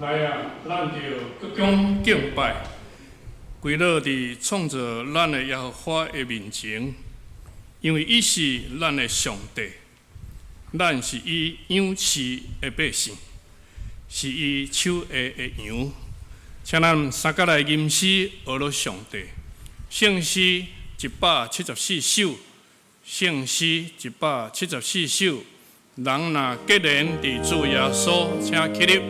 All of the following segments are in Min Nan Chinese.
來啊，咱就鞠躬敬拜，跪落佇創造咱的耶和華的面前，因為伊是咱的上帝，咱是伊養飼的百姓，是伊手下的羊。請咱三佮來吟詩呵咾上帝，聖詩174首，聖詩174首，人若結連佇主耶穌，請起立。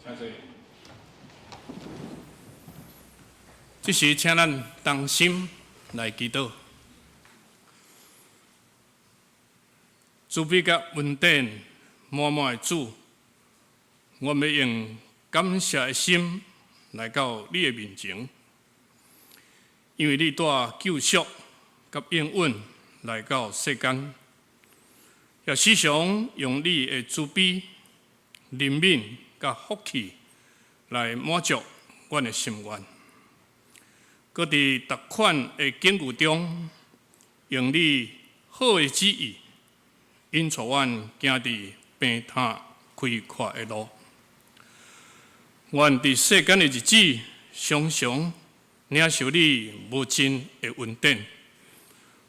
請坐。這時，請咱同心來祈禱。慈悲佮恩典滿滿的主，我們欲用感謝的心來到你的面前，因為你帶救贖佮應允來到世間，也時常用你的慈悲、憐憫佮福氣來滿足阮的心願。閣佇逐款的境遇中，用你好的旨意，引帶阮行佇平坦開闊的路。阮佇世間的日子，常常領受你無盡的恩典。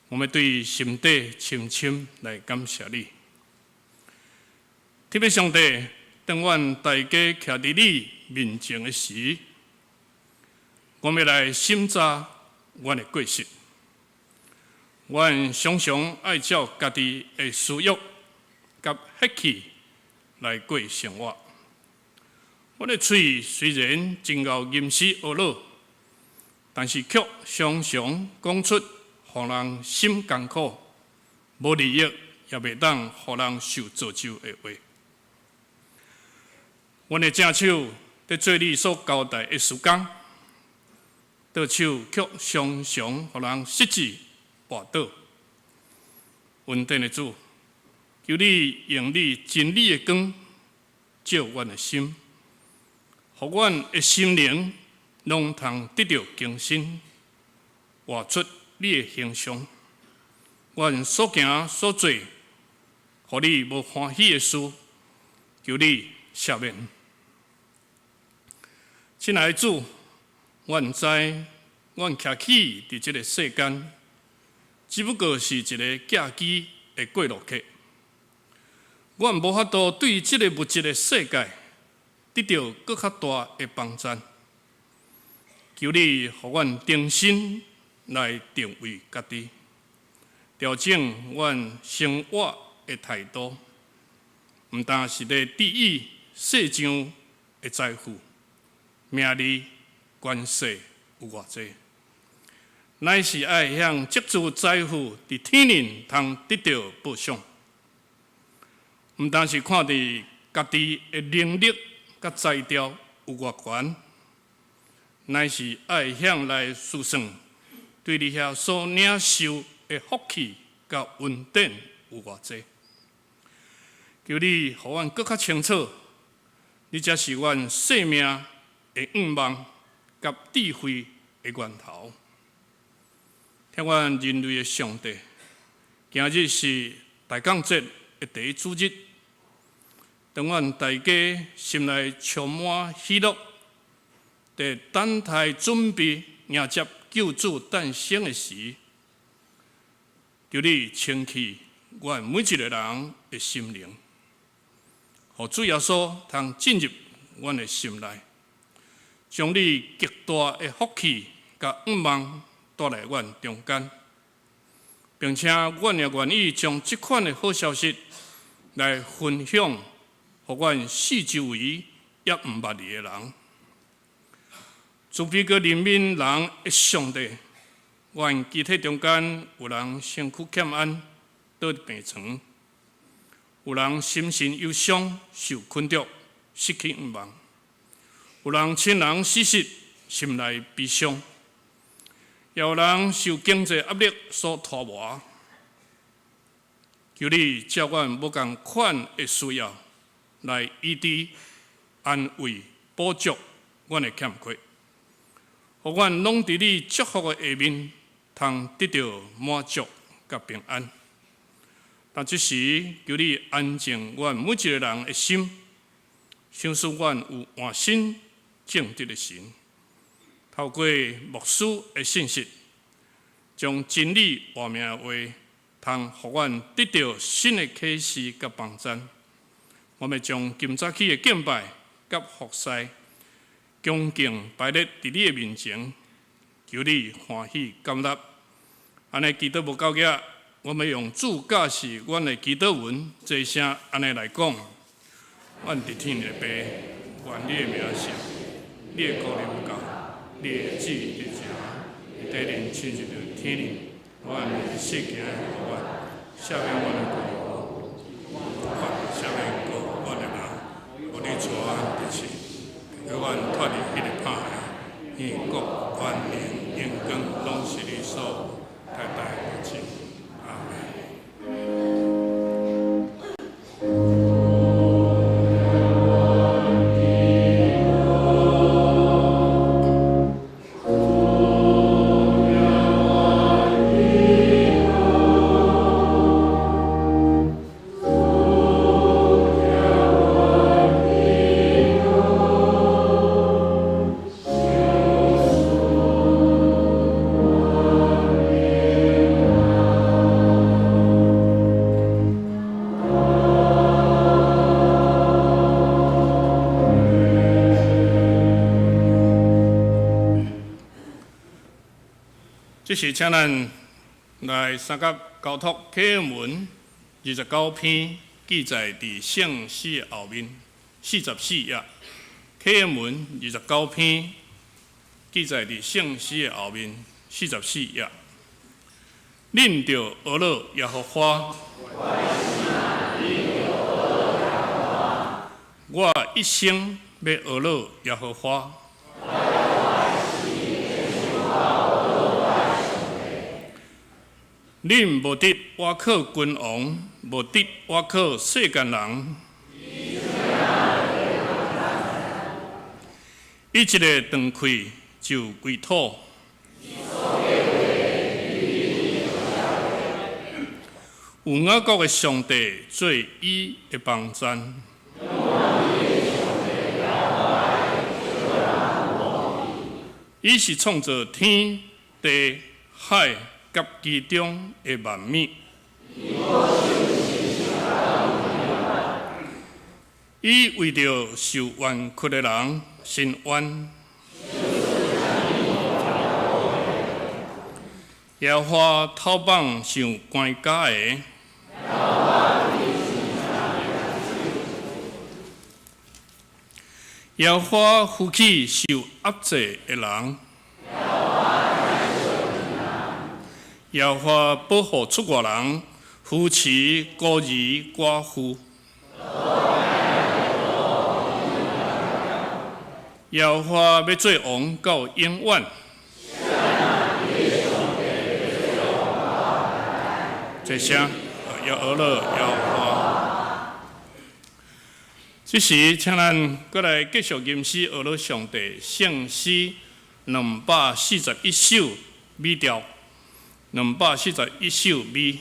我們對心底深深來感謝你。天父上帝，當阮大家徛佇你面前的時，我們來審查阮的過失。阮常常愛照家己的私欲佮血氣來過生活。阮的喙雖然真𠢕吟詩呵咾，但是卻常常講出予人心艱苦、無利益，也袂當予人受造就的話。阮的正手佇做你所交代的事工，倒手卻常常予人失志跋倒。恩典的主，求你用你真理的光照阮的心，予阮的心靈攏通得著更新，活出你的形象。阮所行所做，予你無歡喜的事，求你赦免。親愛的主，阮知，阮徛起佇這个世間，只不過是一个寄居的過路客。阮無法度對這个物質的世界得著閣較大的幫贊。求你予阮重新來定位家己，調整阮生活的態度，毋但是咧注意世上的財富、名利、權勢有偌濟，乃是愛向積聚財富佇天頂通得著報賞。毋但是看佇家己的能力佮才調有偌懸，乃是愛向來思算對你遐所領受的福氣佮恩典有偌濟。求你予阮閣較清楚，你才是阮生命的向望佮智慧的源頭。疼阮人類的上帝，今日是大降節的第一主日，當阮大家心內充滿喜樂，佇等待準備迎接救主誕生的時，求你清去阮每一个人的心靈，予主耶穌通進入阮的心內，將你極大的福氣佮向望帶來阮中間，並且阮也願意將這款的好消息來分享，予阮四周圍猶毋捌你的人。慈悲閣憐憫人的上帝，阮肢體中間有人身軀欠安，倒佇病床；有人心神憂傷，受困著，失去向望；有人親人死殯，心內悲傷；也有人受經濟壓力所拖磨。求你照阮無仝款的需要來醫治、安慰、補足阮的欠缺，予阮攏佇你祝福的下面，通得著滿足佮平安。但這時，求你安靜阮每一个人的心，賞賜阮有換心正直的神。透過牧師的信息，將真理活命的話，通予阮得著新的啟示佮幫贊。我欲將今早起的敬拜佮服侍，恭敬擺列佇你的面前，求你歡喜甘納。按呢祈禱無夠額，我欲用主教示阮的祈禱文，齊聲按呢來講：阮佇天的爸，願你的名聖，你的國臨到，你的旨意實行，佇地頂親像佇天頂。阮的日行予阮，赦免阮的過犯，赦免過阮的人，無你帶阮入試，救阮脫離彼个歹的，因為國權能榮光攏是你所有，代代無盡。阿門。這時請咱來相佮交託啟文二十九篇，記載佇聖詩後面44頁。啟文二十九篇記載佇聖詩後面44頁。恁著學樂耶和華，我一生欲學樂耶和華。恁無得倚靠君王，無得倚靠世間人。伊一个斷氣就歸土。有雅各的上帝做伊的幫贊。伊是創造天地海佮其中的萬物。伊為著受冤屈的人伸冤。耶和華透放受關監的。耶和華扶起受壓制的人。耶和華保護出外人，扶持孤兒寡婦。耶和華欲做王到永遠。這聲要學了耶和華。這時，請咱閣來繼續吟詩學了上帝聖詩241首 B 調，241首 B，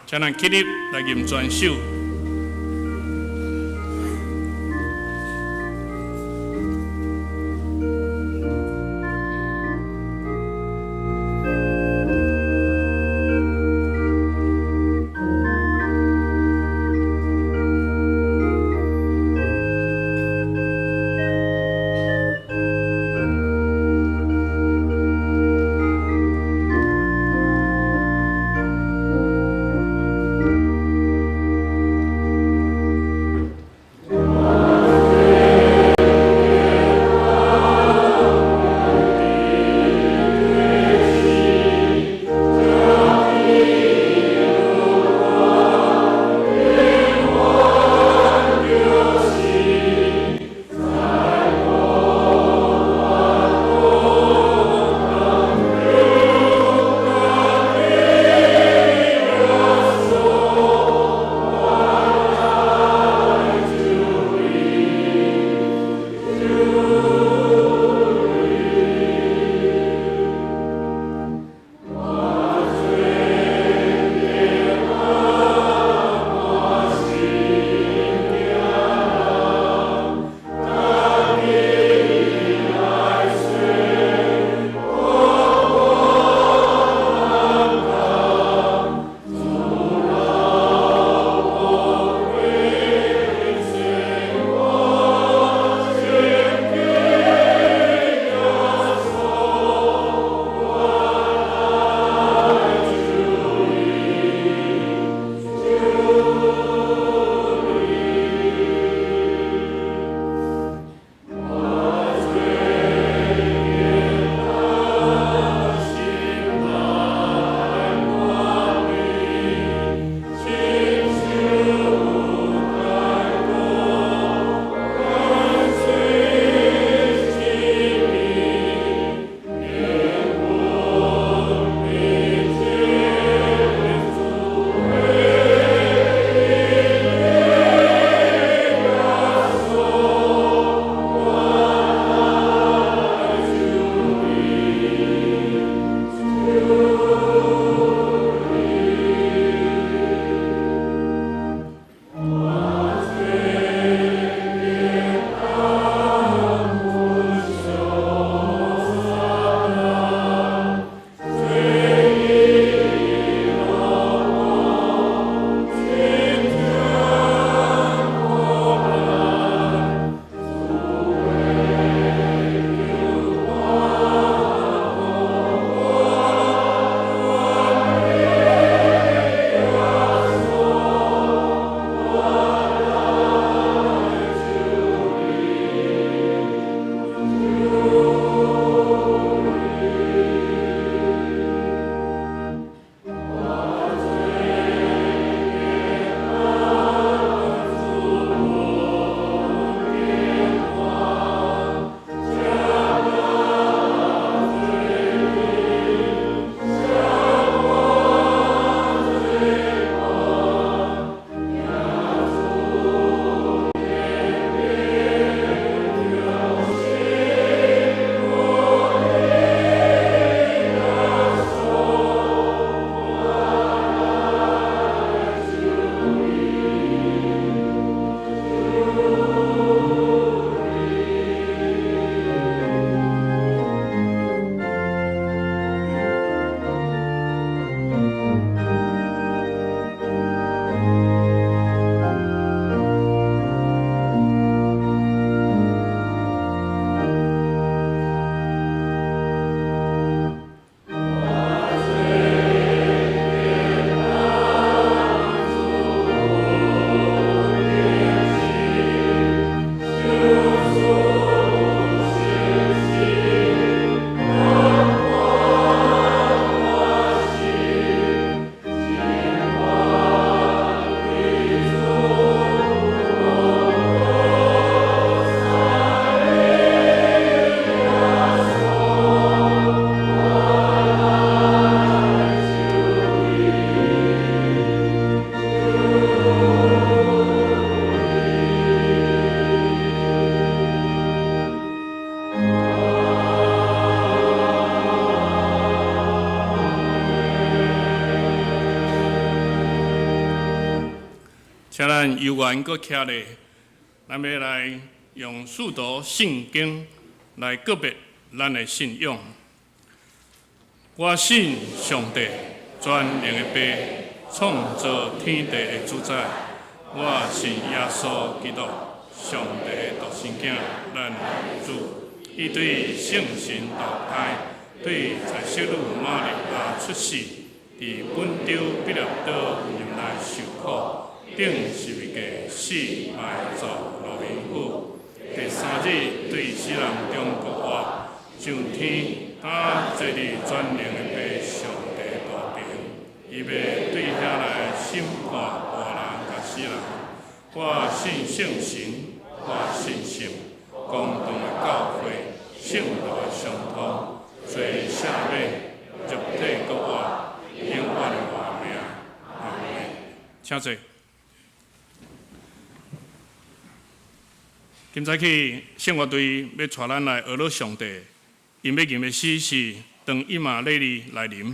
請咱起立來吟全首。猶原閣徛咧，咱欲來用使徒信經來告別咱的信仰。我信上帝，全能的父，創造天地的主宰。我信耶穌基督，上帝的獨生囝，咱主。伊對聖神投胎，對在聖女瑪利亞出世，佇本丟彼拉多入來受苦，釘十字架死埋葬落陰府。第三日對死人中復活，上天，擔坐佇全能的父上帝大爿。伊欲對遐來審判活人佮死人。我信聖神，我信聖公同的教會，聖徒的相通，罪赦免，肉體復活，永遠的活命。阿們。請坐。今早起聖樂隊欲帶咱來學樂上帝，𪜶欲吟的詩是當以馬內利來臨。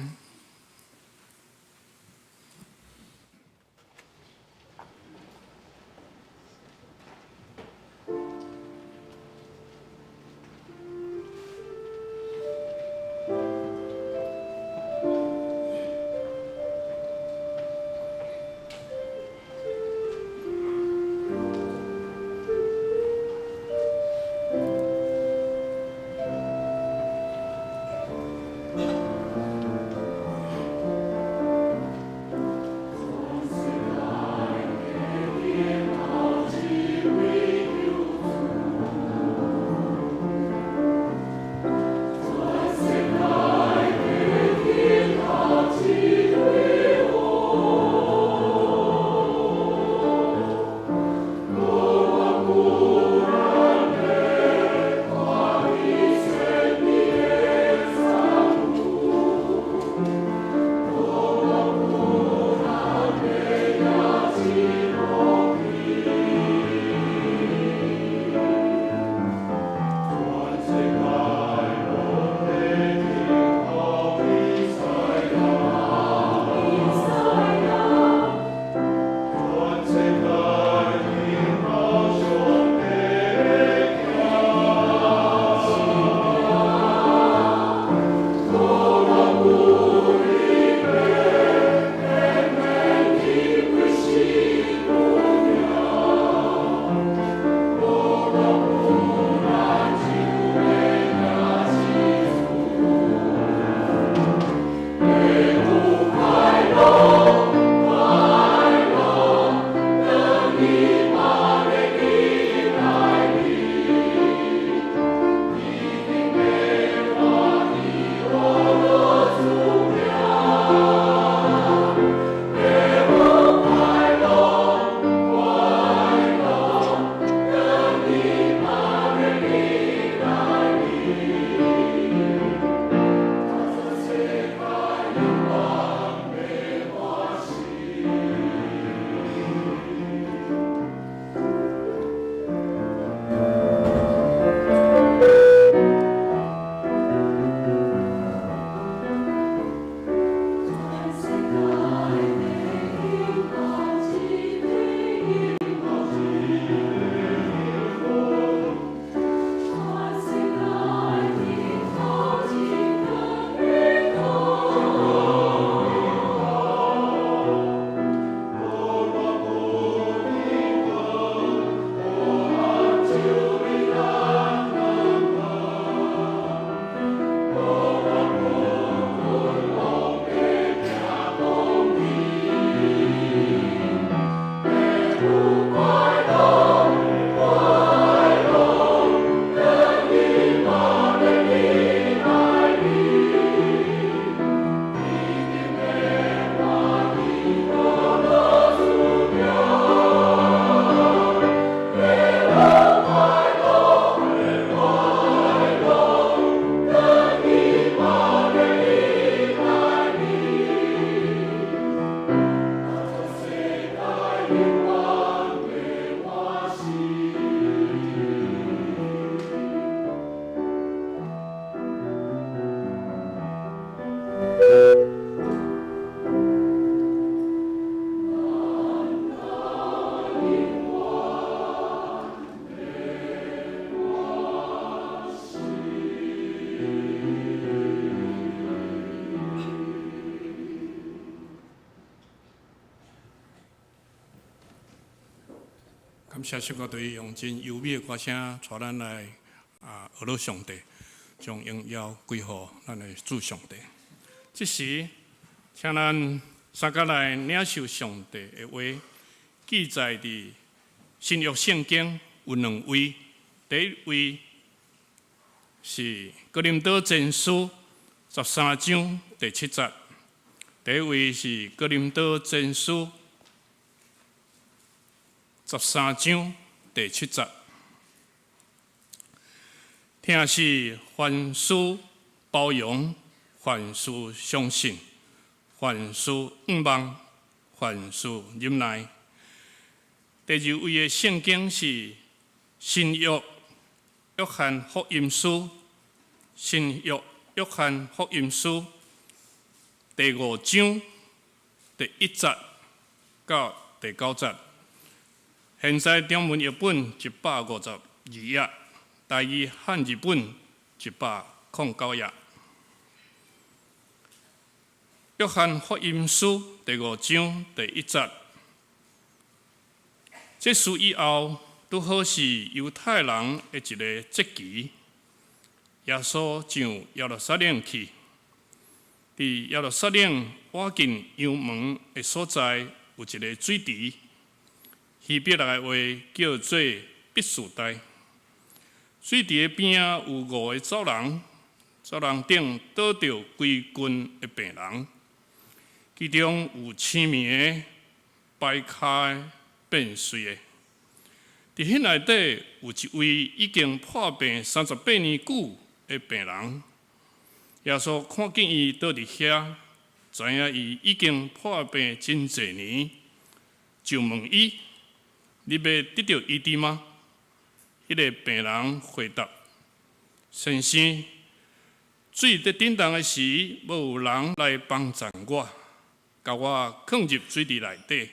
謝聖歌隊用真優美的歌聲，帶咱來學樂上帝，將榮耀歸予咱的主上帝。這時，請咱三個來領受上帝的話，記載佇新約聖經有兩位，第一位是哥林多前書十三章第七節，第一位是哥林多前書十三章第七節。疼是凡事包容，凡事相信，凡事向望，凡事忍耐。第二位的聖經是新約約翰福音書，新約約翰福音書第五章第一節到第九節。現在中文譯本一百五十二頁，台語漢字本一百空九頁。約翰福音書第五章第一節，這事以後，拄好是猶太人的一個節期，耶穌上耶路撒冷去，佇耶路撒冷倚近羊門的所在，有一個水池，希伯來話叫做畢士大。水池的邊仔有五个走廊，走廊頂倒著規群的病人，其中有青盲的、跛跤的、變瘁的。佇彼內底有一位已經破病三十八年久的病人，耶穌看見伊倒佇遐，知影伊已經破病真濟年，就問伊：你欲得著醫治嗎？彼个病人回答：先生，水佇振動的時，無有人來幫贊我，共我囥入水池內底。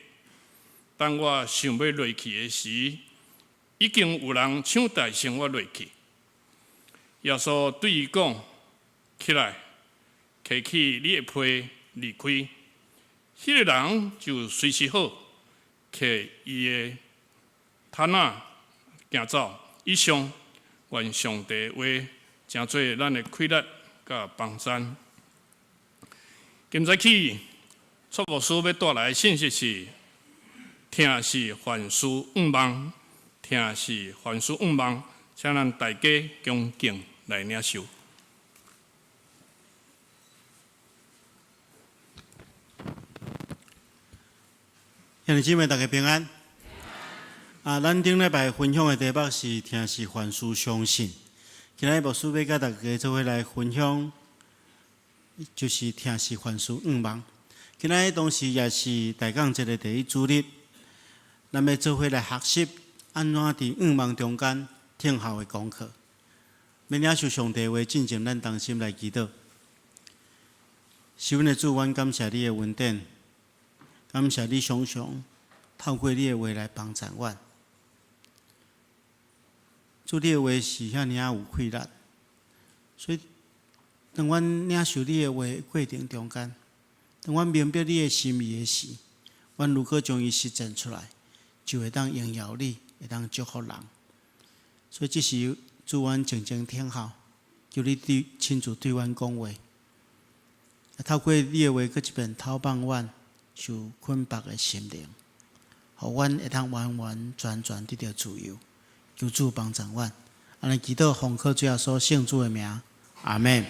當我想欲落去的時，已經有人搶代先我落去。耶穌對伊講：起來，提起你的被離開。彼个人就隨時好，提伊的毯仔行走。以上，願上帝話成做咱的氣力佮幫贊。今早起，蔡牧師欲帶來的信息是：疼是凡事向望，疼是凡事向望，請咱大家恭敬來領受。兄弟姊妹，大家平安。啊，咱頂禮拜分享的題目是疼是凡事相信。今仔日牧師欲佮大家做伙來分享，就是疼是凡事向望。今仔日同時也是大講節的第一主日，咱欲做伙來學習按怎佇向望中間聽候的功課。欲領受上帝話進前，咱同心來祈禱。是阮的主，阮感謝你的恩典，感謝你常常透過你的話來幫助阮。主，你的話是遐爾仔有氣力，所以當阮領受你的話的過程中間，當阮明白你的心意的時，阮如果將伊實踐出來，就會當榮耀你，會當祝福人。所以這時主，阮靜靜聽候，求你對親自對阮講話，透過你的話，閣一遍透放阮受捆縛的心靈，予阮會當完完全全得著自由。求主幫助阮，按呢祈禱奉靠主耶穌聖主的名，阿們。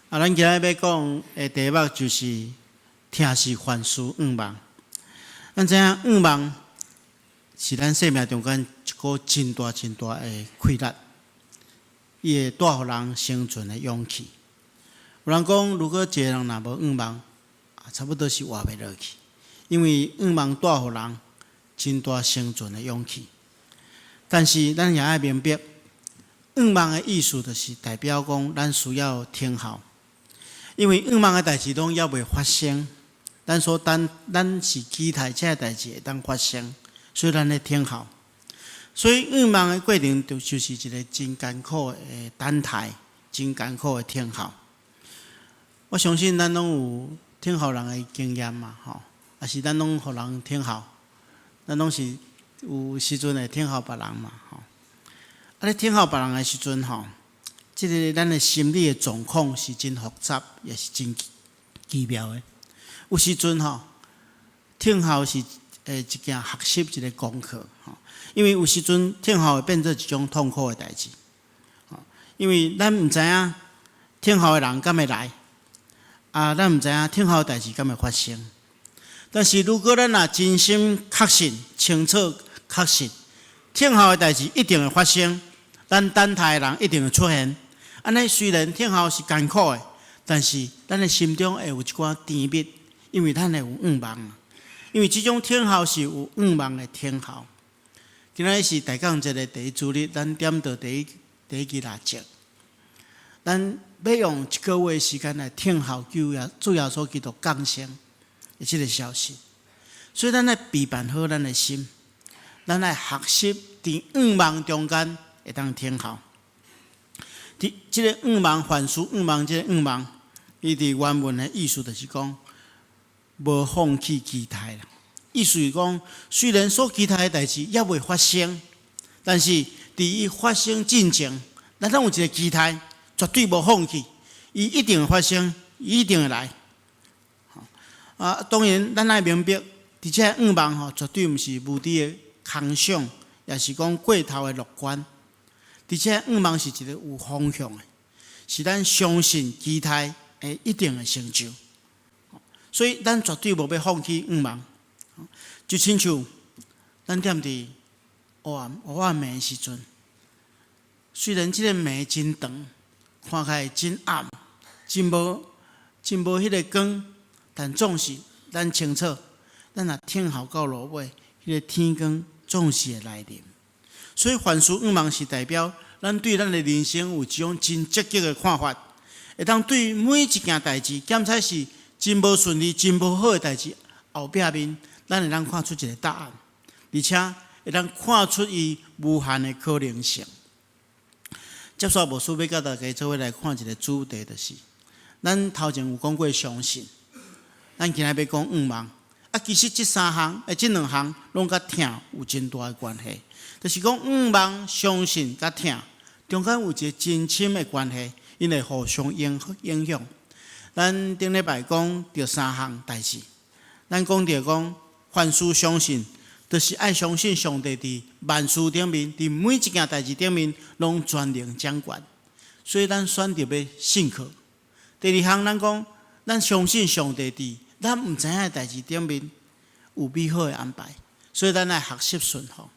啊，咱今仔日欲講的題目就是疼是凡事向望。咱知影向望是咱生命中間一股真大真大的氣力，伊會帶予人生存的勇氣。有人講，如果一个人若無向望，啊，差不多是活袂落去，因為向望帶予人真大生存的勇氣。但是咱也愛明白，向望的意思就是代表講，咱需要聽候，因為向望的代誌攏猶未發生，咱所等，咱是期待這个代誌會當發生，所以咱咧聽候。所以向望的過程就是一个真艱苦的等待，真艱苦的聽候。我相信咱攏有聽候人的經驗嘛，吼，抑是咱攏予人聽候，咱攏是。有時陣會等候別人嘛，吼。啊，咧等候別人的時陣吼，這个咱的心理的狀況是真複雜，也是真奇妙的。有時陣吼，等候是一件學習一个功課，吼。因為有時陣等候會變做一種痛苦的代誌，因為咱毋知影等候的人敢會來，啊，咱毋知影等候的代誌敢會發生。但是如果咱若真心確信、清楚確信，等候的代誌一定會發生，咱等待的人一定會出現。按呢雖然等候是艱苦的，但是咱的心中會有一寡甜蜜，因為咱會有向望。因為這種等候是有向望的等候。今仔日是大降節的第一主日，咱點著第一支蠟燭。咱欲用一個月時間來等候救耶主耶穌基督降生的這个消息。所以咱愛備辦好咱的心，咱愛學習佇向望中間會當等候。佇這个向望，凡事向望，這个向望，伊佇原文的意思就是講，無放棄期待啦。意思是講，雖然所期待的代誌猶未發生，但是佇伊發生進前，咱攏有一个期待，絕對無放棄，伊一定會發生，伊一定會來。啊，當然，咱愛明白，佇這个向望吼，絕對毋是無知的空想，也是講過頭的樂觀。佇這个向望是一个有方向的，是咱相信期待會一定會成就。所以，咱絕對無欲放棄向望。就親像咱踮佇黑暗黑暗暝的時陣，雖然這个暝真長，看起來真暗，真無彼个光，但總是咱清楚，咱若等候到落尾，彼个天光總是會來臨。所以凡事向望是代表咱對咱的人生有一種真積極的看法，會當對每一件代誌，兼且是真無順利、真無好的代誌，後壁面，咱會當看出一个答案，而且會當看出伊無限的可能性。接續牧師欲佮大家做伙來看一个主題，就是咱頭前有講過相信，咱今仔欲講向望。啊，其實這三項，這兩項攏佮疼有真大的關係。就是講向望、相信佮疼中間有一个真深的關係，𪜶會互相影響。咱頂禮拜講著三項代誌，咱講著講凡事相信，就是愛相信上帝佇萬事頂面，佇每一件代誌頂面攏全能掌權，所以咱選擇欲信靠。第二項，咱講咱相信上帝佇咱毋知影的代誌頂面有美好的安排，所以咱愛學習順服。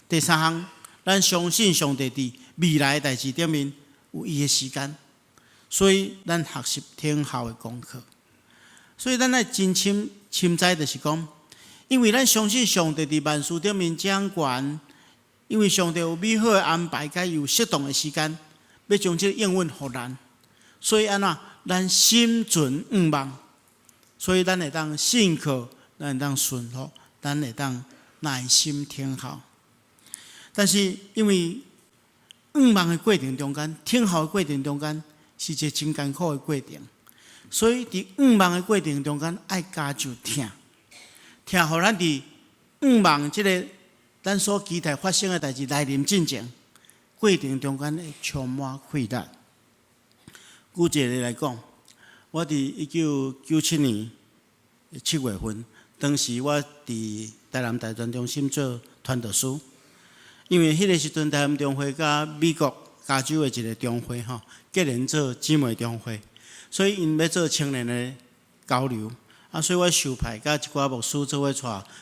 第三項，咱相信上帝佇未來的代誌頂面有伊的時間，所以咱學習等候的功課。所以咱愛真深深知，就是講，因為咱相信上帝佇萬事頂面掌權，因為上帝有美好的安排，佮有適當的時間，欲將這个應允予咱。所以按怎，咱心存向望，所以咱會當信靠，咱會當順服，咱會當耐心等候。但是因為向望的過程中間，等候的過程中間，是一个真艱苦的過程。所以佇向望的過程中間，愛加上疼，疼予咱佇向望這个咱所期待發生的代誌來臨進前，過程中間會充滿氣力。舉一个例來講，我佇1997年7月份，當時我佇台南大專中心做傳道師，因為彼个時陣台南中會佮美國加州的一个中會吼，結連做姊妹中會，所以𪜶欲做青年的交流，啊，所以我受派佮一寡牧師做伙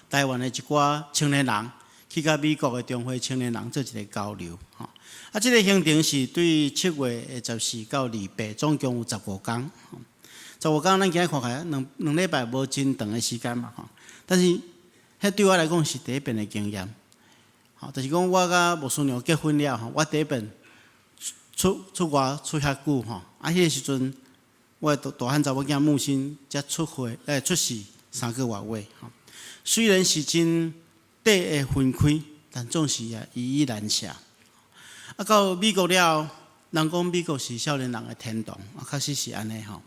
帶台灣的一寡青年人去佮美國的中會青年人做一个交流，吼。啊，這个行程是對7月的14到28，總共有十五工。十五工，咱今仔看起來兩禮拜無真長的時間嘛，吼。但是，彼對我來講是第一遍的經驗。吼，就是講我佮牧師娘結婚了吼，我第一遍出外出遐久吼，啊，彼个時陣，我的大漢查某囝木心才出歲，出世3個外月吼。雖然是真短的分開，但總是也依依難捨。啊，到美國了後，人講美國是少年人的天堂，啊，確實是按呢吼。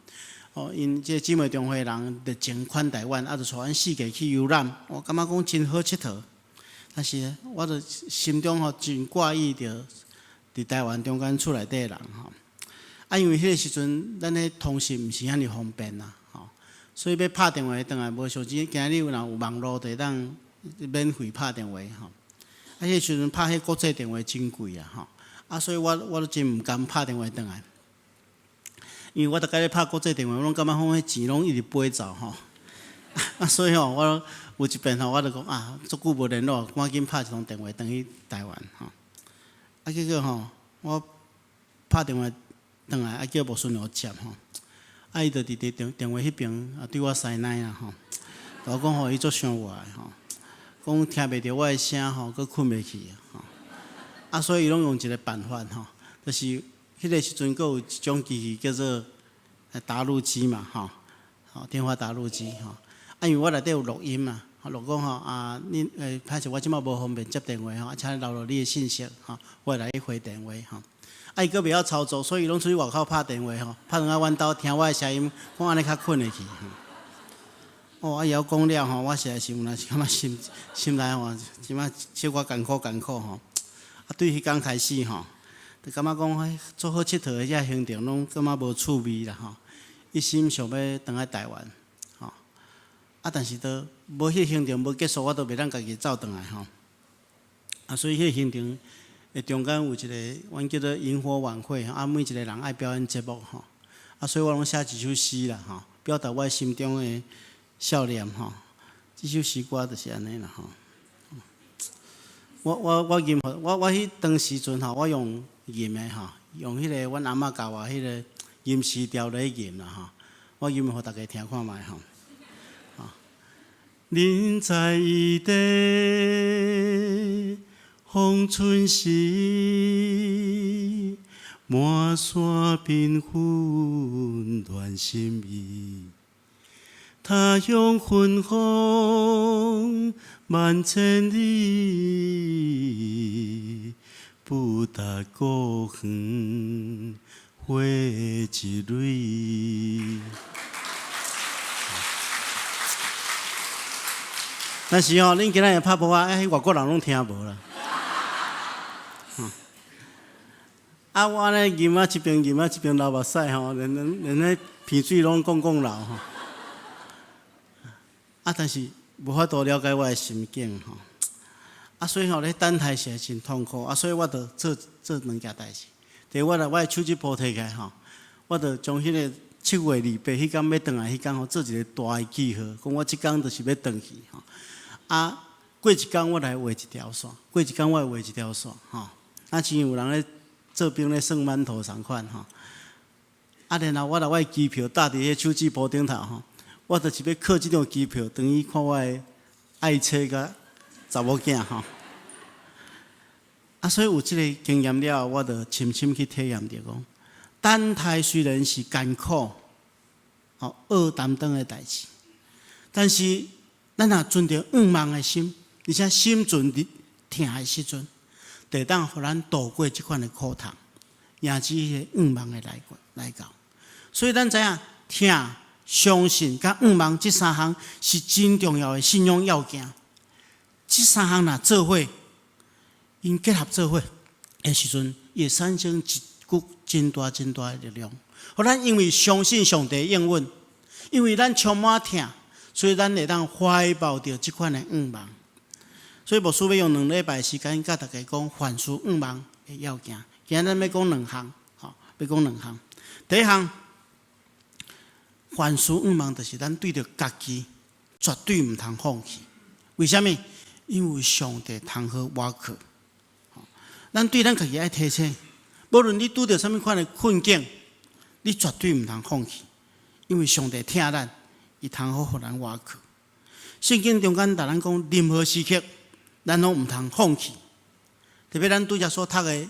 哦，𪜶這姊妹中會人熱情款待阮，啊，就帶阮四界去遊覽，我感覺講真好𨑨迌。但是我就心中吼真掛意著佇台灣中間厝內底的人吼。啊，因為彼個時陣，咱彼通訊毋是遐爾方便啦，吼，所以欲拍電話轉來無像今仔日有人有網路，就會當免費拍電話吼。啊，彼個時陣拍彼國際電話真貴啊，吼。啊，所以我都真毋甘拍電話轉來，因為我逐擺咧拍國際電話，我攏感覺講彼錢攏一直飛走吼。啊，所以吼，我有一遍吼，我就講啊，足久無聯絡，趕緊拍一通電話轉去台灣吼。啊，結果吼，我拍電話轉來，啊叫牧師娘接吼，啊伊就佇電話彼爿啊對我師奶啦吼，共我講吼伊足傷我的吼，講聽袂著我的聲吼，閣睏袂去吼，啊所以伊攏用一個辦法吼，就是彼個時陣閣有一種機器叫做答錄機嘛吼，吼電話答錄機吼，啊因為我內底有錄音嘛，錄講吼啊，恁歹勢我這擺無方便接電話吼，啊請你留落你的信息吼，我會來回電話吼。啊，伊閣袂曉操作，所以伊攏出去外口拍電話吼，拍轉來阮兜聽我的聲音，講按呢較睏會去。哦，啊伊曉講了吼，我實在是有若是感覺心內吼，這擺小可艱苦艱苦吼。啊，對彼工開始吼，就感覺講足好𨑨迌的這行程攏感覺無趣味啦吼，一心想欲轉來台灣，吼。啊，但是都無彼行程無結束，我都袂當家己走轉來吼。啊，所以彼行程的中間有一個，阮叫做營火晚會，啊，每一個人愛表演節目吼，啊，所以我攏寫一首詩啦吼，表達我心中的少年吼。這首詩歌就是按呢啦吼。我吟，我彼當時陣吼，我用吟的吼，用彼個阮阿嬤教我彼個吟詩調咧吟啦吼，我吟予大家聽看覓吼。人在異地逢春時，滿山繽紛亂心意。他鄉芬芳萬千里，不達故園花一蕊。但是吼，恁今仔日拍噗仔，哎，外國人攏聽無啦。啊，我按呢吟啊，一邊吟啊，一邊流目屎吼，連彼鼻水攏摃摃流吼。啊，但是無法度了解我的心境吼。啊，所以吼咧等待是真痛苦。啊，所以我就做做兩件代誌。第一，我來我的手指簿提起來吼，我就將彼個7月28彼工欲轉來彼工吼，做一個大的記號，講我這工就是欲轉去吼。啊，過一工我來畫一條線，過一工我來畫一條線，吼。啊，親像有人咧做兵咧算饅頭仝款吼。啊，然後我來我的機票搭佇彼手指簿頂頭吼，我就是欲靠這張機票轉去看我的愛妻佮查某囝吼。啊，所以有這個經驗了後，我就深深去體驗著講，等待雖然是艱苦、吼惡擔當的代誌，但是咱若存著向望的心，而且心存佇疼的時陣，就會當予咱度過這款的苦痛，迎接彼个向望的來來到。所以咱知影，疼、相信佮向望這三項是真重要的信仰要件。這三項若做伙，𪜶結合做伙的時陣，伊會產生一股真大真大的力量。予咱因為相信上帝應允，因為咱充滿疼，所以咱會當懷抱著這款的向望。所以牧師欲用2禮拜時間，佮大家講凡事向望的要件。今仔日欲講兩項，吼，欲講兩項。第一項，凡事向望，就是咱對著家己絕對毋通放棄。為啥物？因為上帝通好倚靠。咱對咱家己愛提醒，無論你拄著啥物款的困境，你絕對毋通放棄，因為上帝疼咱，伊通好予咱倚靠。聖經中間共咱講，任何時刻，咱攏毋通放棄。特別咱拄才所讀的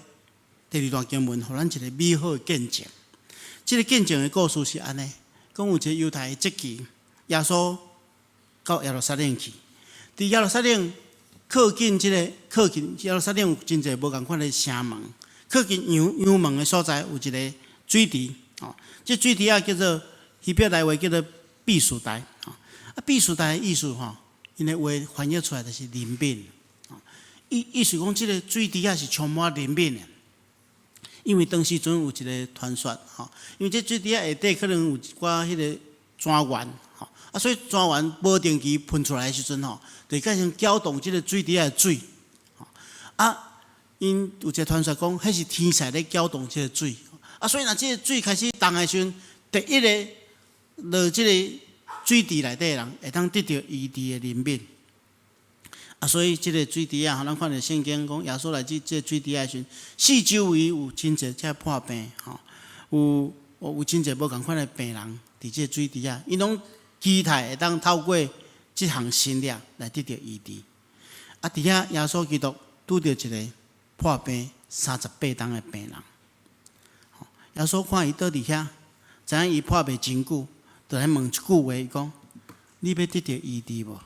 第二段經文，予咱一個美好的見證。這個見證的故事是按呢，講有一個猶太的節期，耶穌到耶路撒冷去，佇耶路撒冷靠近這個靠近耶路撒冷有真濟無仝款的城門，靠近羊門的所在有一個水池，哦，這水池仔叫做希伯來話叫做畢士大，啊，畢士大的意思吼，𪜶的話翻譯出來就是憐憫。意思講，這个水池仔是充滿憐憫的，因為當時陣有一个傳說，吼，因為這水池仔下底可能有一寡彼个泉源，吼，啊，所以泉源無定期噴出來的時陣，吼，就會變成攪動這个水池仔的水，吼，啊，𪜶有一个傳說講，彼是天使咧攪動這个水，啊，所以若這个水開始動的時陣，第一个落這个水池內底的人，會當得著醫治的憐憫。啊，所以這个水池仔，咱看著聖經講，耶穌來至這个水池仔的時陣，四周圍有真濟這破病，吼，有真濟無仝款的病人佇這个水池仔，𪜶攏期待會當透過這項神蹟來得著醫治。啊，佇遐耶穌基督拄著一个破病38冬的病人，耶穌看伊倒佇遐，知影伊破病真久，就來問一句話，伊講：你欲得著醫治無？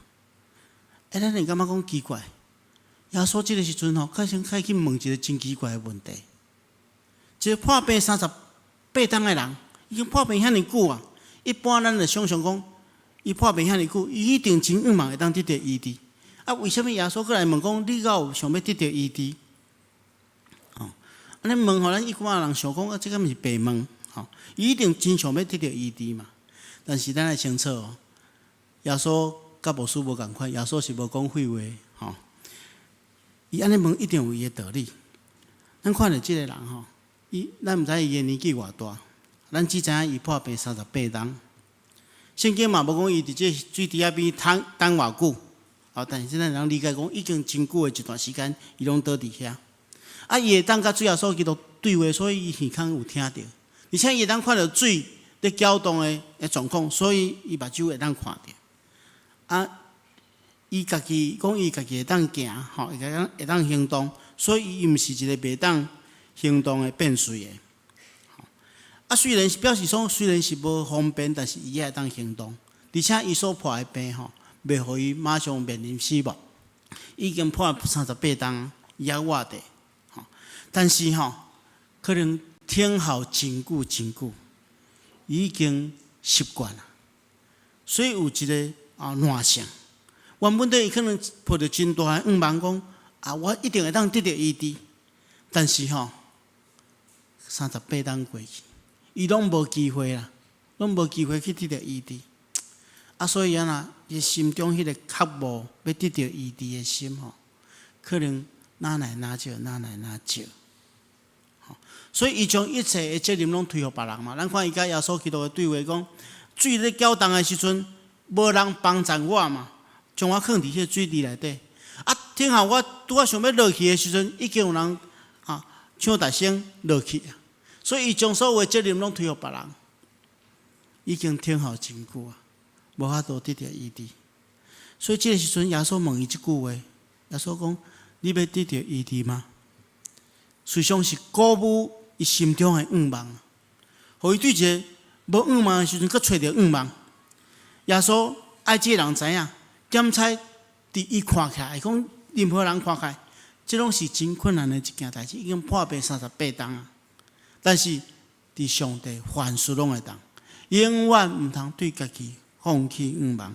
欸，咱會感覺講奇怪，耶穌這个時陣吼，開始開去問一个真奇怪的問題。一个破病38冬的人，已經破病遐爾久啊！一般咱就想像講，伊破病遐爾久，伊一定真向望會當得著醫治。啊，為啥物耶穌閣來問講，你敢有想欲得著醫治？吼，按呢問予咱一般人想講，啊，這敢毋是白問？吼，伊一定真想欲得著醫治嘛。但是咱愛清楚哦，耶穌佮牧師無仝款，耶穌是無講廢話，吼。伊按呢問一定有伊的道理。咱看著這个人吼，伊咱毋知伊的年紀偌大，咱只知影伊破病38冬。聖經嘛無講伊佇這水池仔邊等等偌久，哦，但是咱會當理解講，已經真久的一段時間，伊攏倒佇遐。啊，伊會當佮主耶穌基督對話，所以伊耳孔有聽著，而且伊會當看著水咧攪動的狀況，所以伊目睭會當看著。啊，伊家己講伊家己會當行，吼，會當行動，所以伊毋是一个袂當行動的變隨的。啊，雖然是表示說雖然是無方便，但是伊也會當行動，而且伊所破的病吼，袂予伊馬上面臨死亡。已經破38冬，伊猶活著，吼。但是吼，可能等候真久真久，已經習慣啦，所以有一个啊，懶性，原本對伊可能抱著真大的願望，講啊，我一定會當得著醫治。但是吼，38冬過去，伊攏無機會啦，攏無機會去得著醫治。啊，所以按怎，伊心中彼个渴慕欲得著醫治的心吼，可能愈來愈少，愈來愈少。所以伊將一切的責任攏推予別人嘛。咱看伊佮耶穌基督的對話講，水咧攪動的時陣，無人幫贊我嘛，將我囥佇彼个水池內底。啊，等候我拄仔想欲落去的時陣，已經有人啊搶頭先落去啊。所以伊將所有的責任攏推予別人，已經等候真久啊，無法度得著醫治。所以這个時陣，耶穌問伊這句話，耶穌講：你欲得著醫治嗎？實際上是鼓舞伊心中的願望，予伊對一个無願望的時陣，閣揣著願望。耶穌愛這个人知影，檢查佇伊看起來，講任何人看起來，這攏是真困難的一件代誌，已經破病38冬啊。但是佇上帝凡事攏會當，永遠毋通對家己放棄願望。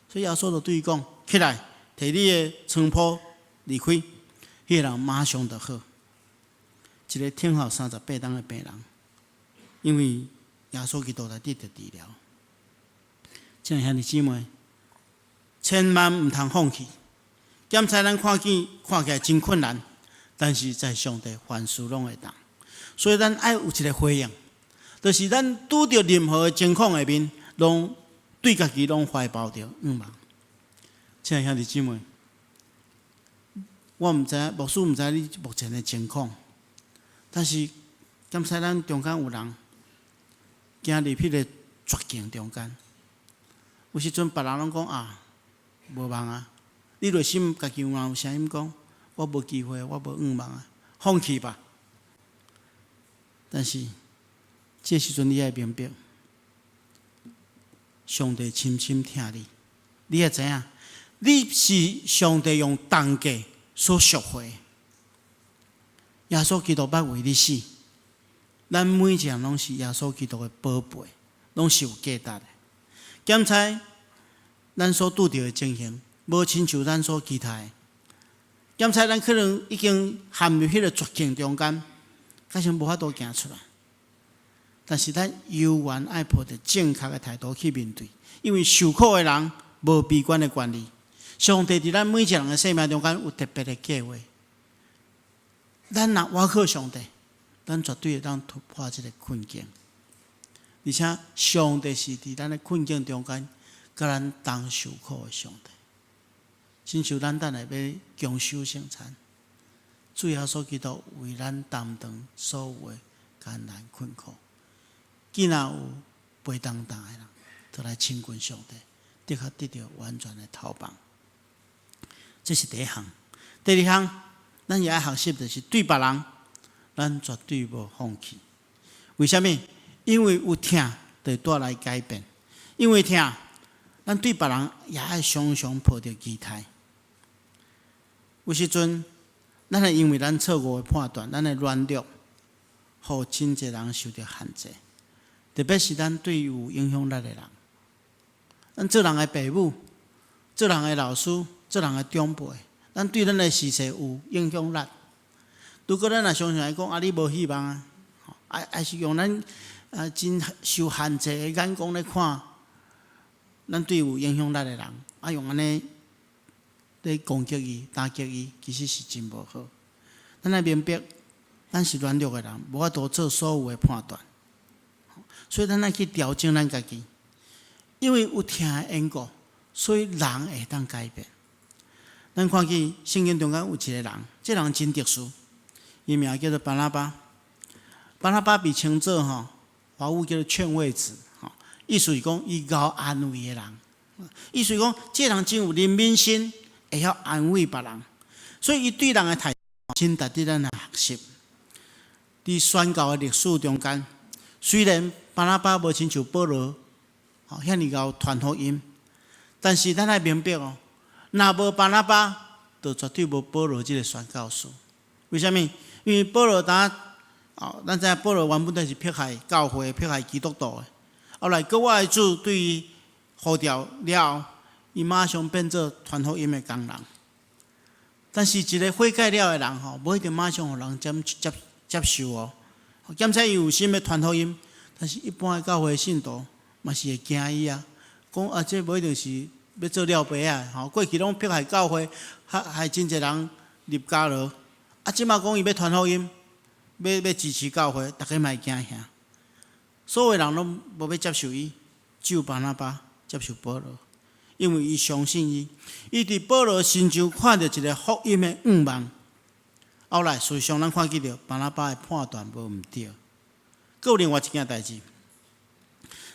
所以耶穌就對伊講：起來，提你的床鋪離開。彼个人馬上就好。一个等候38冬的病人，因為耶穌基督來得著治療。親愛兄弟姊妹，千萬毋通放棄。檢查咱看見看起來真困難，但是在上帝凡事攏會當。所以咱愛有一个回應，就是咱拄著任何的情況下面，攏對家己攏懷抱著願望。親愛兄弟姊妹，我毋知牧師毋知你目前的情況，但是敢使咱中間有人行入彼个絕境中間，有時陣別人攏講啊，無望啊，你內心家己有有聲音講，我無機會，我無願望啊，放棄吧。但是這時陣你愛明白，上帝深深疼你，你愛知影，你是上帝用重價所贖回。耶穌基督捌為你死，咱每一個人攏是耶穌基督的寶貝，攏是有價值的。檢查咱所拄著的情形，無親像咱所期待的。檢查咱可能已經陷入彼个絕境中間，假使無法度行出來。但是咱猶原愛抱著正確的態度去面對，因為受苦的人無悲觀的權利。上帝佇咱每一個人的生命中間有特別的計劃。咱若倚靠上帝，咱絕對會當突破這个困境。而且上帝是佇咱的困境中間，佮咱同受苦的上帝。親像咱等下欲共守聖餐，主耶穌基督為咱擔當所有的艱難困苦。既若有背擔重的人，就來親近上帝，的確得著完全的透放。這是第一項。第二項，咱也愛學習，就是對別人，咱絕對無放棄。為啥物？因為有疼，就會帶來改變。因為疼，咱對別人也愛常常抱著期待。有時陣，咱會因為咱錯誤的判斷，咱的軟弱，予真濟人受著限制。特別是咱對有影響力的人，咱做人的爸母，做人的老師，做人的長輩，咱對咱的時勢有影響力。如果咱若常常來講啊，你無希望啊，抑是用咱啊真受限制的眼光來看，咱對有影響力的人，啊用按呢咧攻擊伊、打擊伊，其實是真無好。咱愛明白，咱是軟弱的人，無法度做所有的判斷，所以咱愛去調整咱家己。因為有疼的緣故，所以人會當改變。咱看見聖經中間有一個人，這個人真特殊，伊名叫做巴拿巴。巴拿巴被稱做吼，華語叫做勸慰子，吼，意思是講伊𠢕安慰的人。意思是講，這個人真有憐憫心，會曉安慰別人，所以伊對人的態度真值得咱來學習。佇宣教的歷史中間，雖然巴拿巴無親像保羅吼遐爾𠢕傳福音，但是咱愛明白哦，若無巴拿巴，就絕對無保羅這个宣教士。為啥物？因為保羅當哦，咱知影保羅原本都是迫害教會、迫害基督徒的。後來閣我的主對伊呼召了後，伊馬上變做傳福音的工人。但是一个悔改了的人吼，無一定馬上予人接接接受哦。兼且伊有心欲傳福音，但是一般的教會信徒嘛是會驚伊啊，講啊，這無一定是欲做了白仔吼。過去攏迫害教會，害害真濟人入監牢。啊，這馬講伊欲傳福音，欲欲支持教會，逐家嘛會驚嚇。所有人攏無欲接受伊，只有巴拿巴接受保羅，因為伊相信伊。伊佇保羅身上看著一个福音的向望。後來事實上，咱看見著巴拿巴的判斷無毋對。閣有另外一件代誌，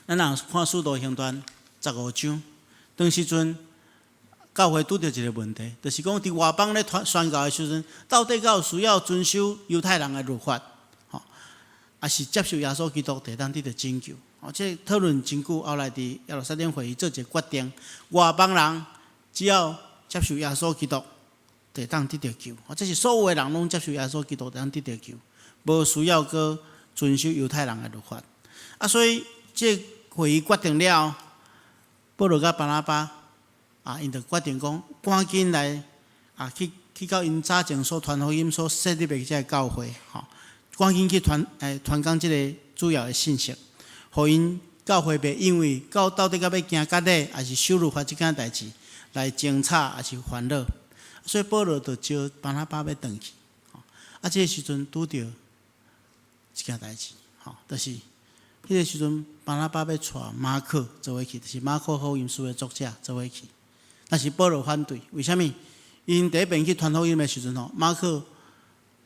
咱若看《使徒行傳》15章，當時陣教會拄著一个問題，就是講佇外邦咧宣教的時陣，到底敢有需要遵守猶太人的律法，吼，抑是接受耶穌基督就會當得著拯救？哦，這討論真久，後來佇耶路撒冷會議做一个決定，外邦人只要接受耶穌基督，就會當得著救。哦，這是所有的人攏接受耶穌基督，就會當得著救，無需要閣遵守猶太人的律法。啊，所以這會議決定了後，保羅佮巴拿巴啊，𪜶就決定講，趕緊來啊，去去到𪜶早前所傳福音所設立的這个教會，吼，趕緊去傳欸傳講這个主要的信息，予𪜶教會袂因為到到底閣欲行割禮，抑是守律法這件代誌來爭吵，抑是煩惱。所以保羅就招巴拿巴欲轉去，啊，這个時陣拄著一件代誌，吼，就是彼个時陣巴拿巴欲帶馬可做伙去，就是馬可福音書的作者做伙去，但是保羅反對，為啥物？𪜶第一遍去傳福音的時陣吼，馬可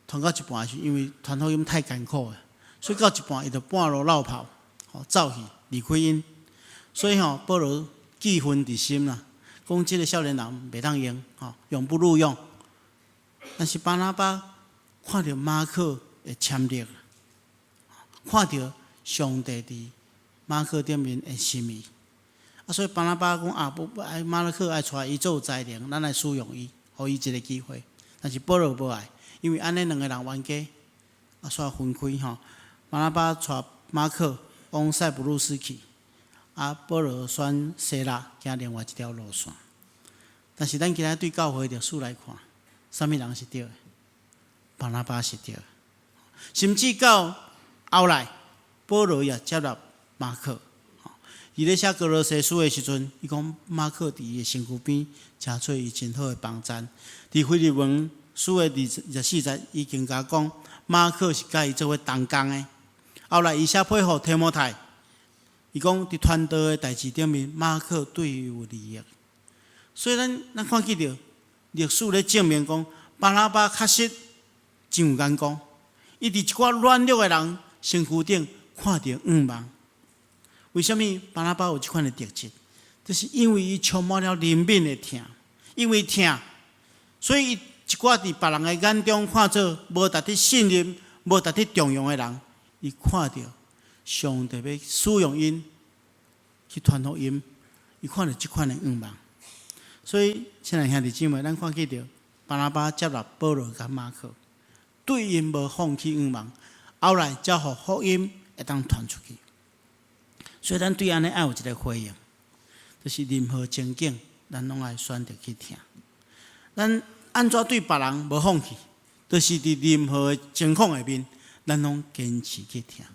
傳到一半時，因為傳福音太艱苦了，所以到一半伊就半路落跑，吼走去離開𪜶，所以吼保羅記恨佇心啦，講這个少年人袂當用，吼永不錄用。但是巴拿巴看著馬可的潛力，看著上帝佇馬可頂面的心意，啊，所以巴拿巴講啊，無愛馬可愛帶伊做有才能，咱來使用伊，予伊一个機會。但是保羅無愛，因為按呢兩个人冤家，啊，煞分開吼。巴拿巴帶馬可往塞浦路斯去，啊，保羅選西拉行另外一條路線。但是咱今仔對教會歷史來看，啥物人是對的？巴拿巴是對的。甚至到後來，保羅也接納馬可。伊咧寫歌羅西書的時陣，伊講馬可佇伊的身軀邊，誠做伊真好的幫贊。佇腓利門書的24節，伊更加講馬可是佮伊做伙同工的。後來伊寫批予提摩太，伊講佇傳道的代誌頂面，馬可對伊有利益。所以咱看見著歷史咧證明講，巴拿巴確實真有眼光。伊佇一寡軟弱的人身軀頂看著向望。為啥物巴拿巴有這款的特質？就是因為伊充滿了憐憫的疼，因為疼，所以伊一寡佇別人的眼中看做無值得信任、無值得重用的人，伊看著上帝欲使用𪜶去傳福音，伊看著這款的向望。所以，親愛兄弟姊妹，咱看見著巴拿巴接納保羅佮馬可，對𪜶無放棄向望，後來才予福音會當傳出去。所以，咱對按呢愛有一个回應，就是任何情景，咱攏愛選擇去疼。咱按怎對別人無放棄，就是佇任何的情況下面，咱攏堅持去疼。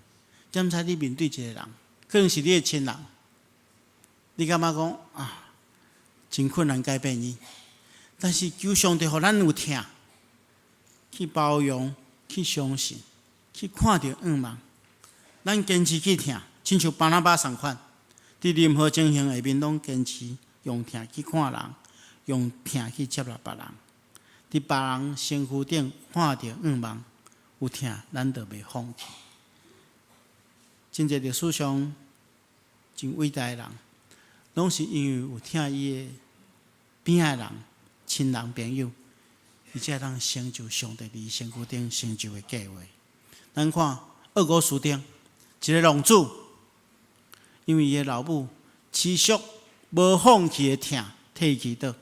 敢知你面對一个人，可能是你的親人，你感覺講啊，真困難改變伊，但是求上帝予咱有疼，去包容，去相信，去看著向望，咱堅持去疼。親像巴拿巴仝款，佇任何情形下面，攏堅持用疼去看人，用疼去接納別人。佇別人身軀頂看著向望，有疼，咱就袂放棄。真濟歷史上真偉大的人，攏是因為有疼伊的邊仔的人、親人、朋友，伊才會當成就上帝佇身軀頂成就的計劃。咱看奧古斯丁，一个浪子。因為伊的老母持續無放棄的疼，替伊祈禱，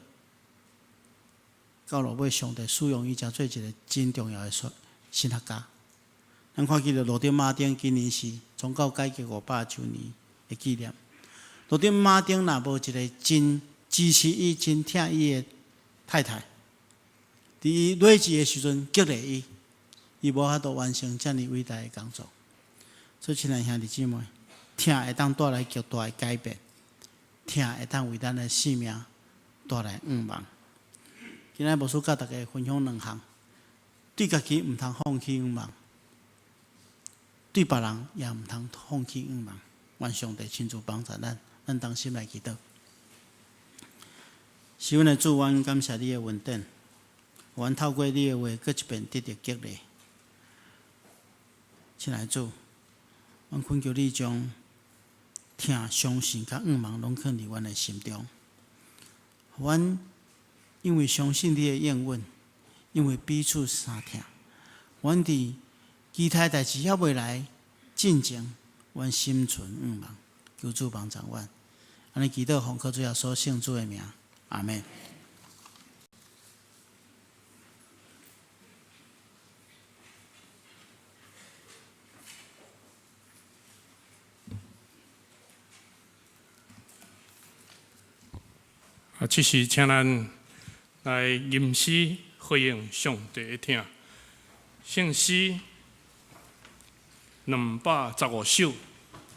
到落尾上帝使用伊，成做一个真重要的神學家。咱看見著羅德馬丁今年是宗教改革500週年的紀念。羅德馬丁若無一个真支持伊、真疼伊的太太，佇伊睿智的時陣激勵伊，伊無法度完成遮爾偉大的工作。所以，親愛兄弟姊妹，疼會當帶來極大的改變，疼會當為咱的生命帶來向望。今仔牧師佮大家分享兩項，對家己毋通放棄向望，對別人也毋通放棄向望。願上帝親自幫助咱，咱同心來祈禱。是阮的主，阮感謝你的恩典，阮透過你的話，閣一遍得著激勵。親愛的主，阮懇求你將疼、相信、佮向望，攏囥佇阮的心中。阮因為相信你的應允，因為彼此相疼，阮佇其他代誌猶未來進前，阮心存向望，求主幫助阮。按呢祈禱，奉靠主耶穌聖子的名，阿們。啊，這時請咱來吟詩回應上帝的疼。聖詩215首，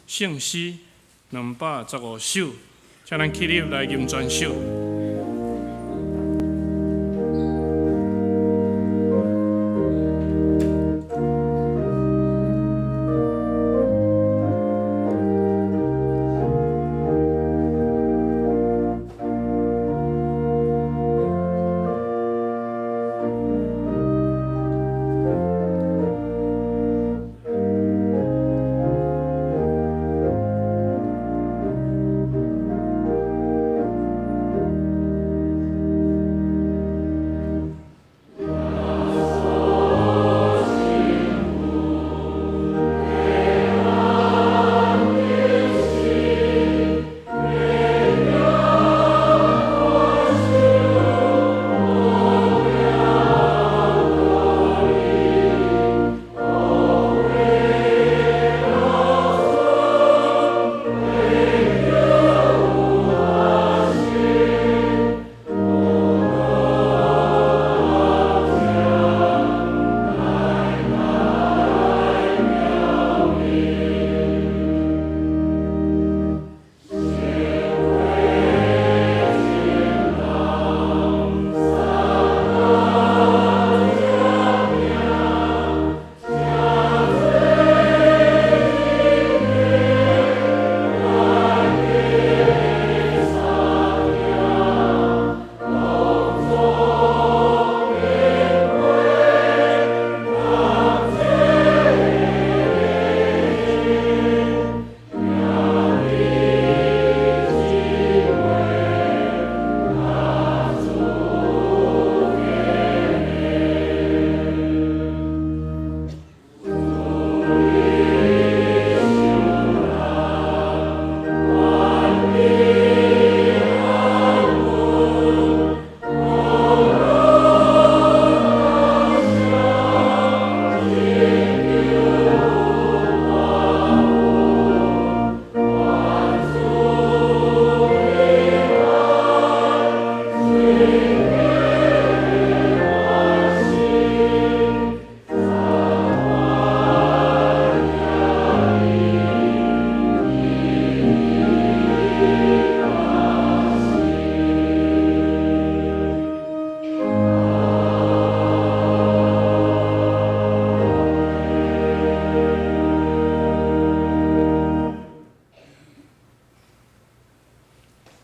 聖詩215首，請咱起立來吟全首。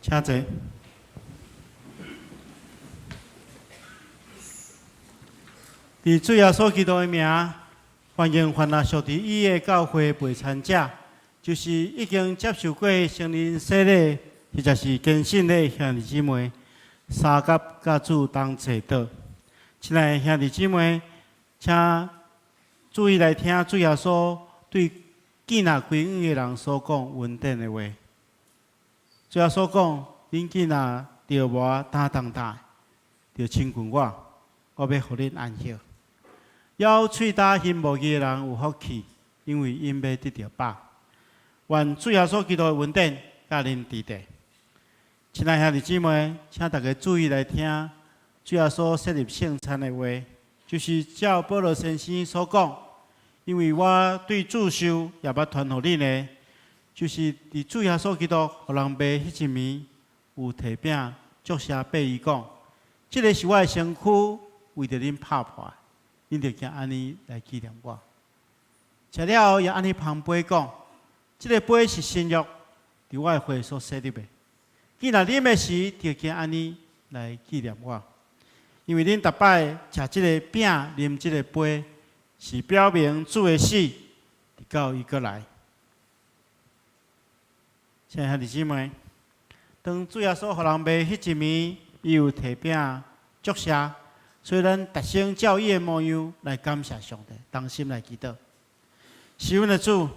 請坐。佇主耶穌基督的名，歡迎凡若屬佇伊的教會陪餐者，就是已經接受過聖靈洗禮，或者是堅信的兄弟姊妹，相佮佮主同齊禱。親愛的兄弟姊妹，請注意來聽主耶穌對見若歸向的人所講恩典的話。主耶穌講：恁囝若著無擔重擔，著親近我，我欲予恁安息。枵喙焦心無義的人有福氣，因為𪜶欲得著飽。願主耶穌基督的恩典佮恁佇佇。親愛兄弟姊妹，請大家注意來聽主耶穌設立聖餐的話，就是照保羅先生所講，因為我對主受也捌傳予恁的，就是佇主耶穌基督予人賣彼一暝，有提餅祝謝擘伊講：這个是我的身軀，為著恁拍破，恁著行按呢來紀念我。食了後，也按呢捧杯講：這个杯是新約，佇我的血所設立的。既若啉的時，著行按呢來紀念我。因為恁逐擺食這个餅、啉這个杯，是表明主的死，直到伊閣來。親愛兄弟姊妹，當主耶穌予人賣彼一暝，伊有提餅祝謝，所以咱逐聲照伊的模樣來感謝上帝，同心來祈禱。是阮的主，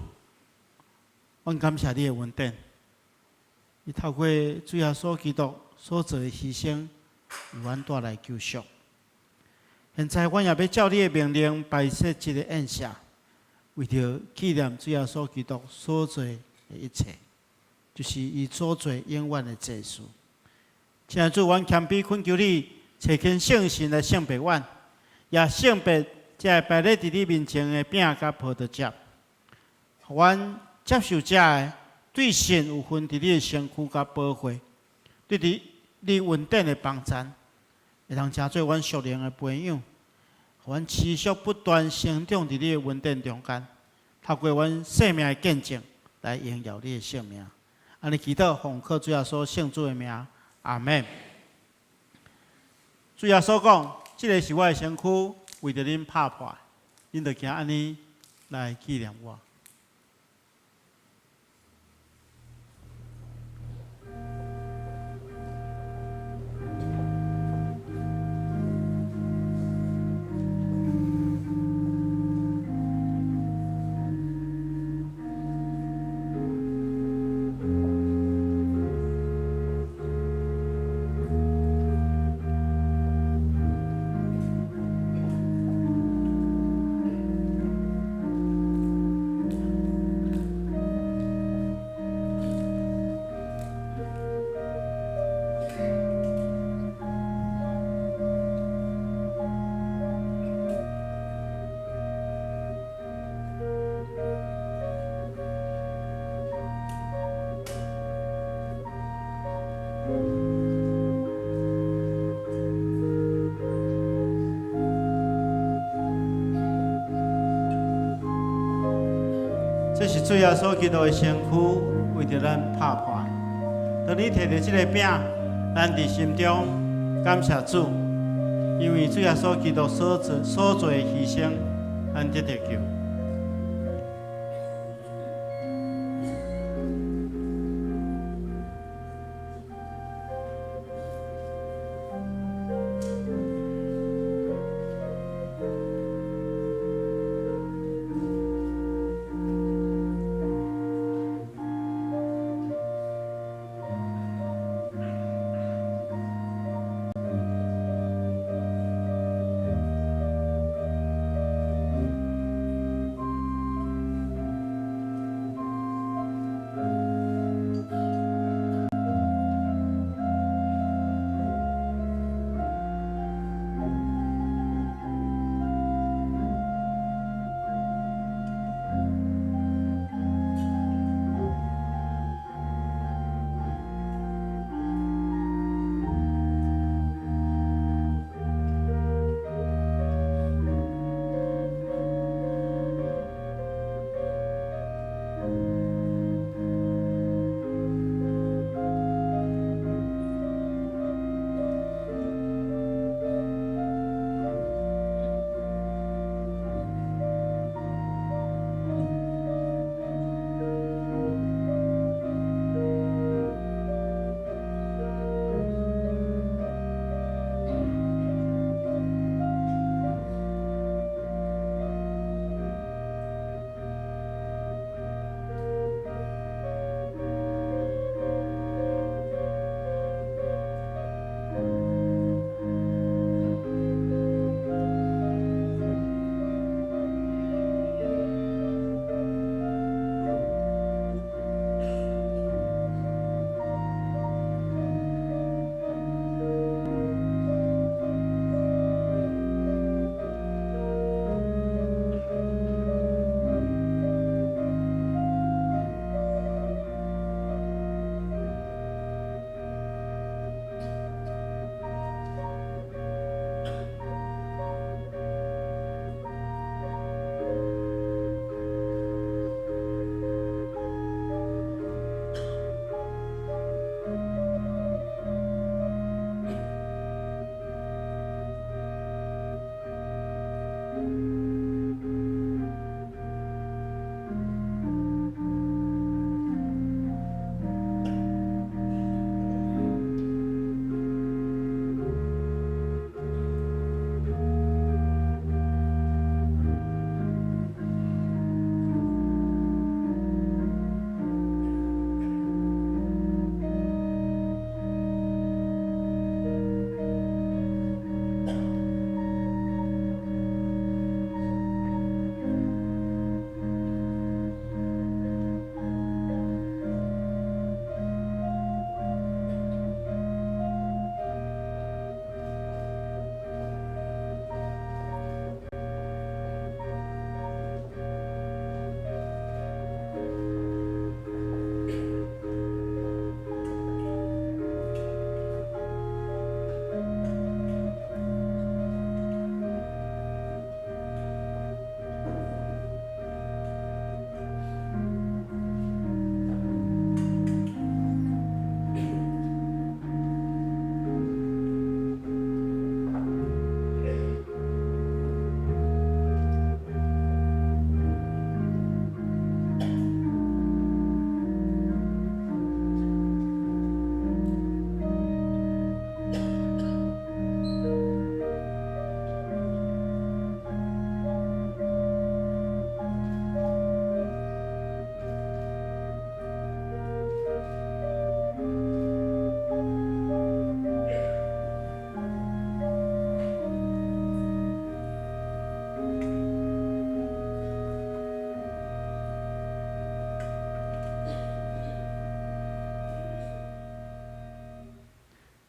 阮感謝你的恩典。你透過主耶穌基督所做的犧牲，為阮帶來救贖。現在，阮也欲照你的命令擺設這个宴席，為著紀念主耶穌基督所做的一切，就是伊所做永遠的祭司。親愛主，阮謙卑懇求你，差遣聖神來聖別阮，也聖別這个擺咧佇你面前的餅佮葡萄汁，予阮接受這个對信有份佇你的身軀佮寶血，對佇你恩典的幫贊，會當成做阮屬靈的培養，予阮持續不斷成長佇你的恩典中間，透過阮生命的見證來榮耀你的聖名。按呢祈禱，奉靠主耶穌聖子的名，阿門。主耶穌講：這个是我的身軀，為著恁拍破，恁著行按呢來紀念我。這是主耶穌基督的身軀，為著咱拍破。當你提著這个餅，咱佇心中感謝主，因為主耶穌基督所做的犧牲，咱得著救。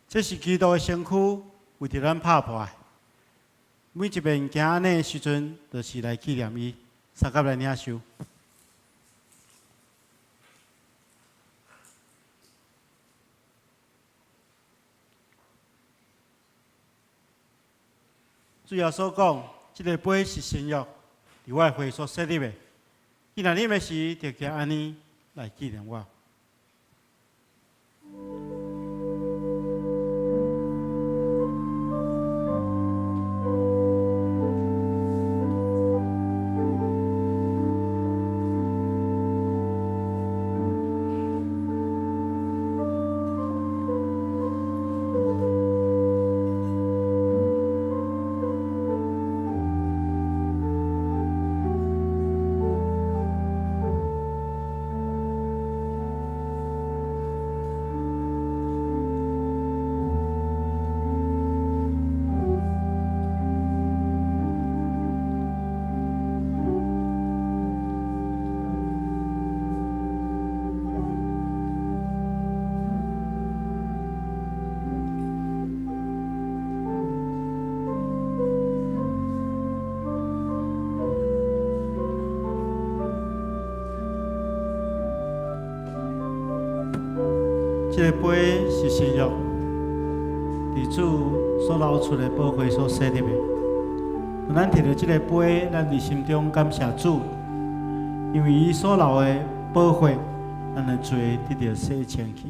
這是基督的身軀，為著咱拍破的。每一遍行按呢的時陣，就是來紀念伊，相佮來領受。主耶穌講：這个杯是新約，佇我的血所設立的。伊若啉的時，就行按呢來紀念我。這个杯是新約，佇主所流出的寶血所設立的。當咱提著這个杯，咱佇心中感謝主，因為伊所流的寶血，咱的罪得著洗清去。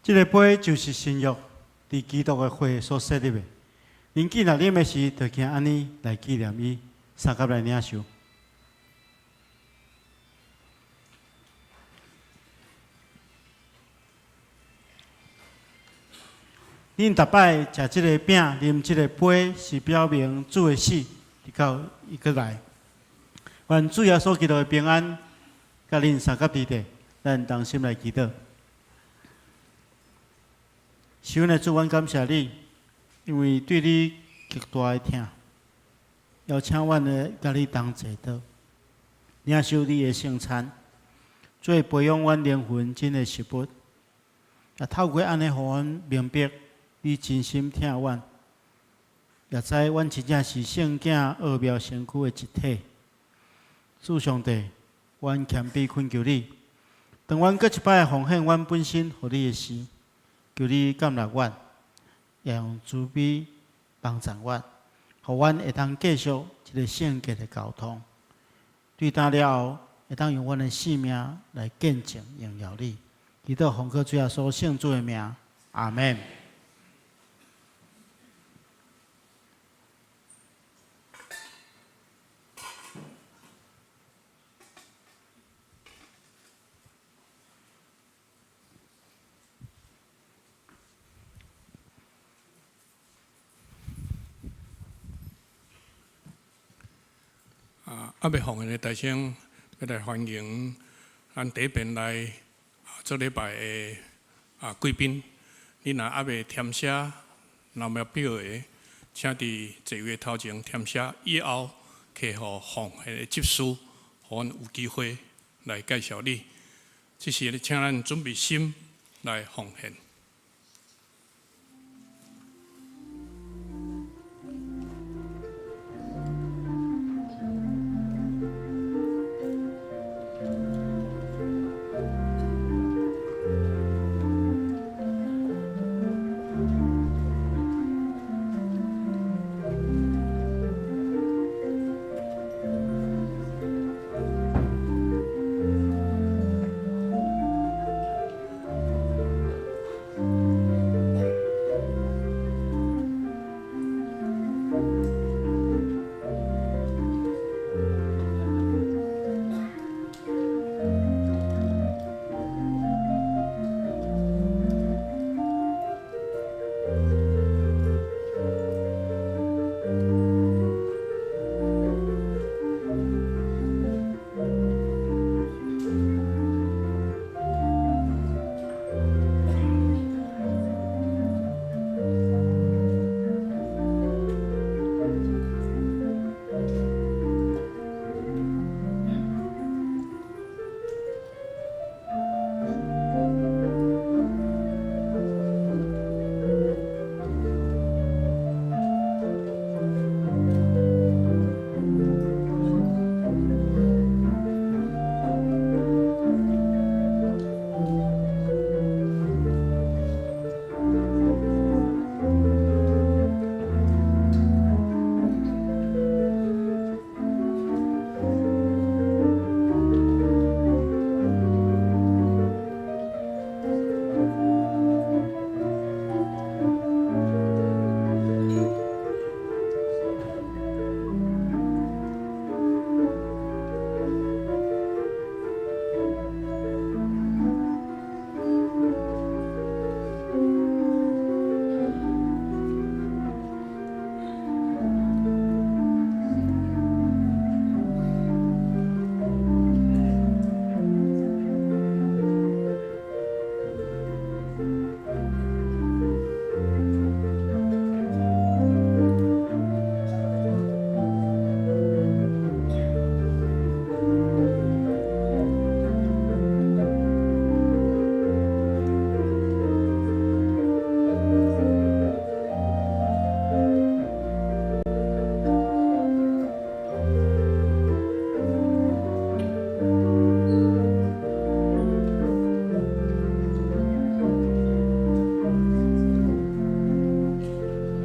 這个杯就是新約，佇基督的血所設立的。恁既若啉的時，就行按呢來紀念伊，相佮來領受。恁逐擺食這个餅、啉這个杯，是表明主的死，直到伊閣來。願主耶穌基督的平安，佮恁相佮佇咧，咱同心來祈禱。是阮的主，阮感謝你，因為對你極大的疼，邀請阮來佮你同齊坐，領受你的聖餐，做培養阮靈魂真的食物。也透過按呢，予阮明白你真心疼阮，也知阮真正是聖囝奧妙身軀的一體。主上帝，阮謙卑懇求你，當阮閣一擺奉獻阮本身予你的時，求你接納阮，也用慈悲幫助阮，予阮會當繼續這个聖潔的交通。對今了後，會當用阮的性命來見證榮耀你。祈禱奉靠主耶穌聖子的名，阿門。啊，猶未奉獻的弟兄，欲來歡迎咱第一遍來做禮拜的貴賓。你若猶未填寫留名表的，請佇座位頭前填寫，以後交予奉獻的執事，予阮有機會來介紹你。這時，請咱準備心來奉獻。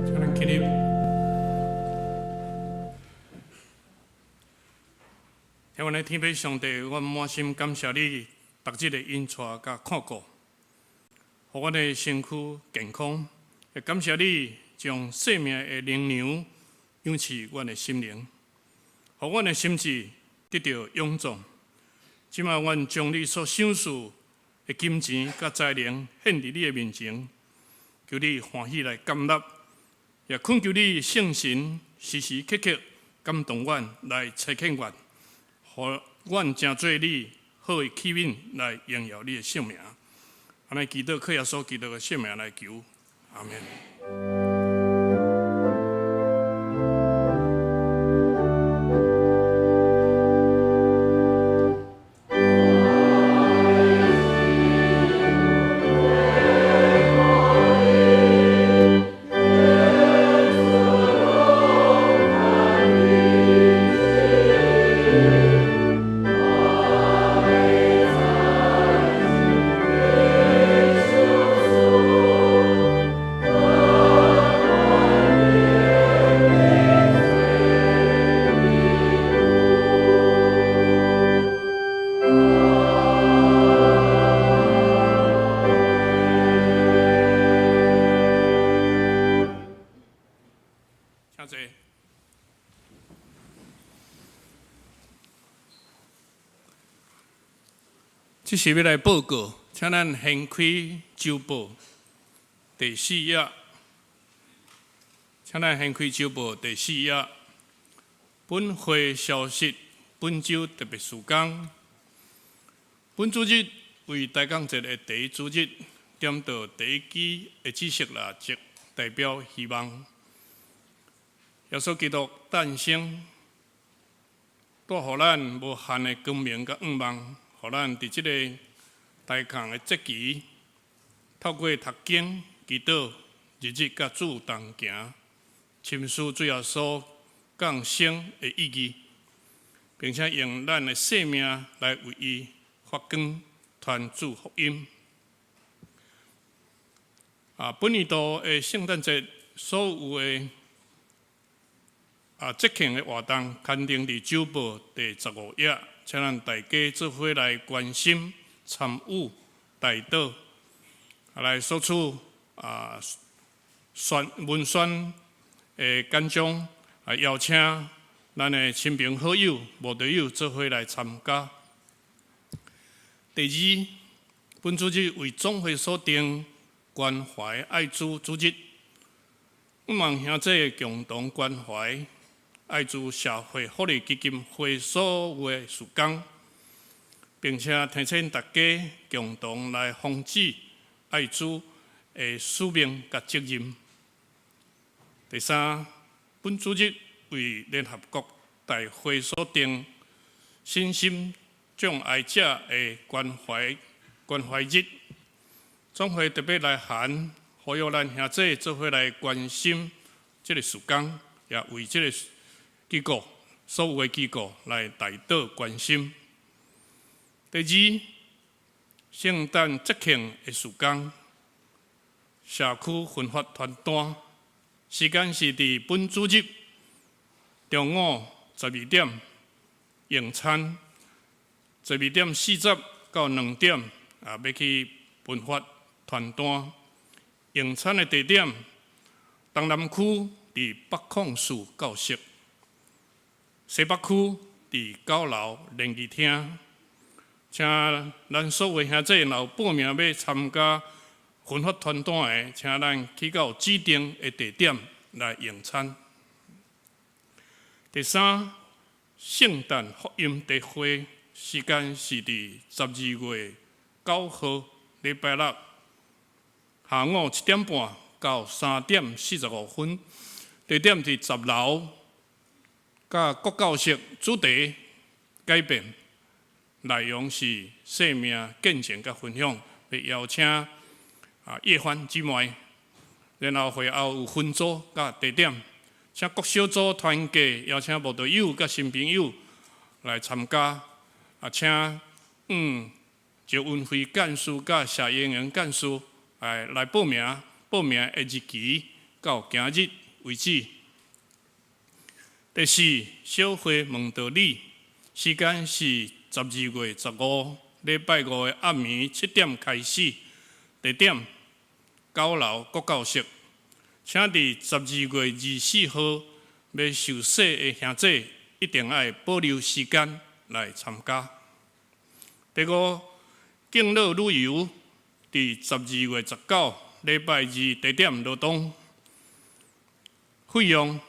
請咱起立。天阮的天父上帝，阮滿心感謝你，逐日的引帶佮看顧，予予阮的身軀健康，也感謝你將生命的靈糧養賜阮的心靈，予阮的心智得著勇壯。這馬阮將你所賞賜的金錢佮才能獻佇你的面前，求你歡喜來甘納，也懇求你聖神時時刻刻感動阮來差遣阮，予阮成做你好的器皿來榮耀你的聖名。按呢祈禱，靠耶穌基督的聖名來求，阿們。請坐。這是欲來報告，請咱掀開週報第四頁，請咱掀開週報第四頁。本會消息，本週特別事工。本主日為大江節的第一主日，點著第一支的紫色蠟燭，代表希望。耶穌基督誕生，帶予咱無限的光明佮願望，予咱佇這个大空的節期，透過讀經、祈禱、日日佮主同行，深思主耶穌降生的意義，並且用咱的生命來為伊發光、傳主福音。本年度的聖誕節所有的節慶的活動刊登佇週報第15頁，請咱大家做伙來關心、參與、代禱，來索取宣文宣的簡章，邀請咱的親朋好友、慕道友做伙來參加。第二，本主日為總會所定關懷愛滋主日，向望兄弟共同關懷愛滋社會福利基金會所有的事工，並且提醒大家共同來防止愛滋的使命佮責任。第三，本主日為聯合國大會所定身心障礙者的關懷日，總會特別來函呼籲咱兄弟做伙來關心這个事工，也為這个機構所有的機構來代禱關心。第二，聖誕節慶的事工，社區分發傳單，時間是佇本主日中午12點用餐，12點40到2點欲去分發傳單。用餐的地點，東南區佇北控寺教室，西北區佇9樓聯誼廳。請咱所有兄弟若有報名欲參加分發傳單的，請咱去到指定的地點來用餐。第三，聖誕福音特會時間是佇12月9號禮拜六下午7點半到3點45分，地點佇10樓，佮國教室主題改變，內容是生命見證佮分享，欲邀請葉帆姊妹，然後會後有分組佮地點，請各小組團契邀請慕道友佮新朋友來參加，請趙文輝幹事佮謝英英幹事來報名，報名的日期到今日為止。第四，小會問道理，時間是12月15禮拜五的暗暝7點開始，地點九樓國教室，請佇12月24號欲受洗的兄姊一定愛保留時間來參加。第五，敬老旅遊佇12月19禮拜二地點羅東，費用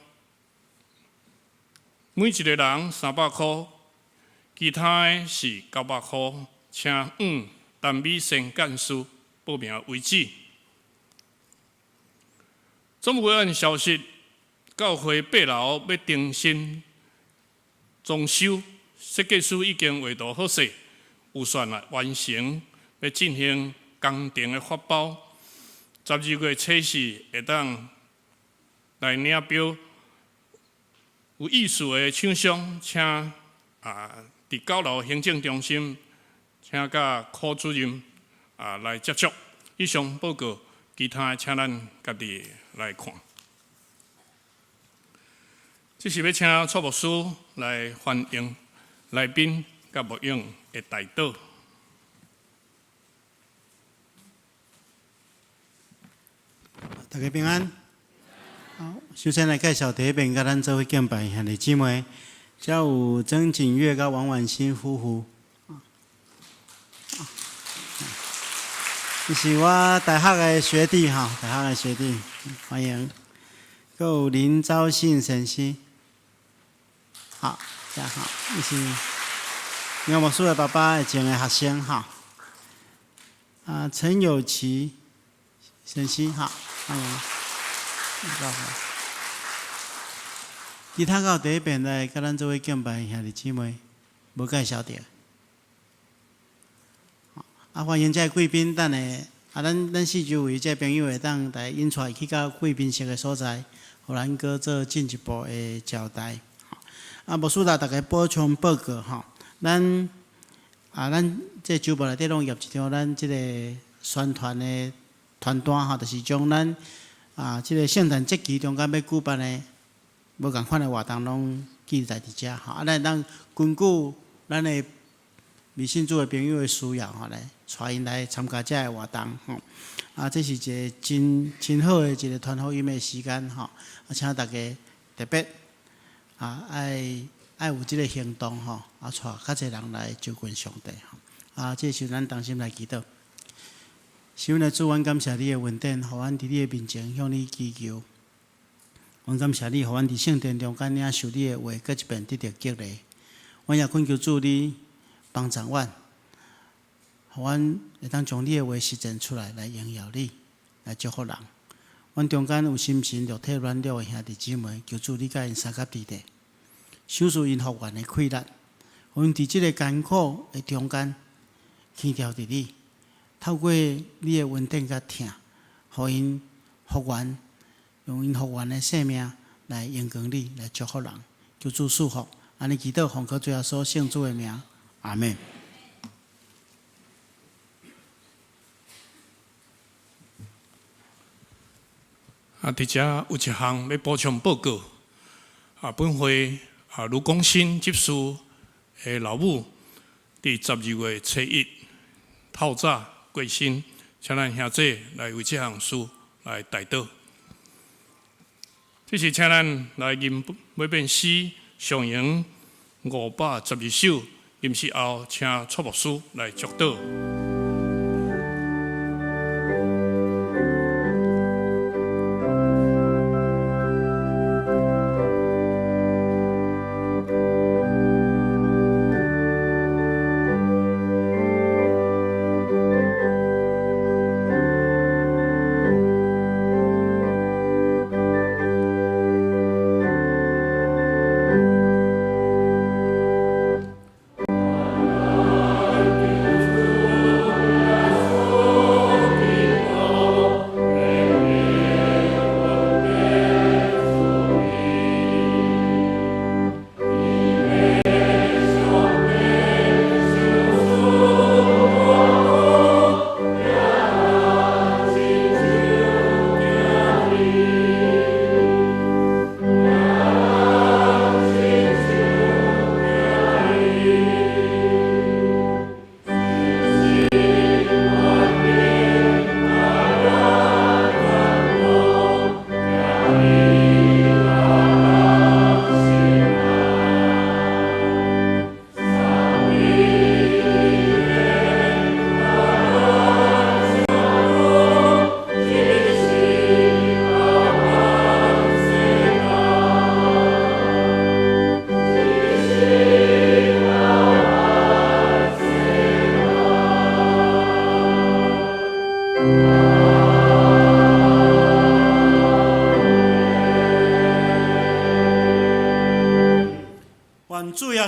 每一个人300箍，其他的是900箍，請向陳美仙幹事報名為止。總務委員消息，教會八樓欲重新裝修，設計師已經畫圖好勢，預算啊完成，欲進行工程的發包。12月初四會當來領標，有意思的廠商，請佇九樓行政中心，請佮柯主任來接觸。以上報告，其他請咱家己來看。這是欲請蔡牧師來歡迎來賓佮牧養的代禱。大家平安。好，首先來介紹第一遍佮咱做伙敬拜兄弟姊妹，遮有曾景月佮王婉欣夫婦。這是我大學的學弟哈，大學的學弟，歡迎。閣有林昭信先生，好，大家好，伊是苗牧師的爸爸，以前的學生哈。啊，陳有琪先生，好，歡迎。其他到第一遍來佮咱做伙敬拜兄弟姊妹，無介紹著。啊，歡迎這貴賓，等下啊，咱四周圍這朋友會當來引出來去到貴賓室的所在，予咱閣做進一步的交代。啊，牧師來逐家補充報告吼，咱這週末內底攏挹一張咱這個宣傳的傳單吼，就是將咱這個聖誕節期中間欲舉辦的無仝款的活動攏記載佇遮吼。啊，咱會當根據咱的未信主的朋友的需要吼，來帶𪜶來參加這个活動吼。啊，這是一个真真好的一个傳福音的時間吼。啊，請大家特別愛有這个行動吼，啊，帶較濟人來就近上帝吼。啊，這時陣咱同心來祈禱。是阮的主，阮感謝你的恩典，予阮佇你的面前向你祈求。阮感謝你，予阮佇聖殿中間領受你的話，閣一遍得著激勵。阮也懇求主你幫助阮，予阮會當將你的話實踐出來，來榮耀你，來祝福人。阮中間有心神肉體軟弱的兄弟姊妹，求主你佮𪜶相佮佇咧，賞賜𪜶復原的氣力，予𪜶佇這个艱苦的中間，牽牢佇你，透過你的恩典佮疼，予𪜶復原，用𪜶復原的生命來榮光你，來祝福人。求主賜福，按呢祈禱奉靠主耶穌聖子的名，阿們。啊，佇遮有一項欲補充報告。啊，本會盧廣新執事的老母，佇12月初一透早過身，請咱兄姊來為這項事來代禱。這是請咱來吟每遍詩上詠512首，吟詩後請蔡牧師來祝禱。 Amen.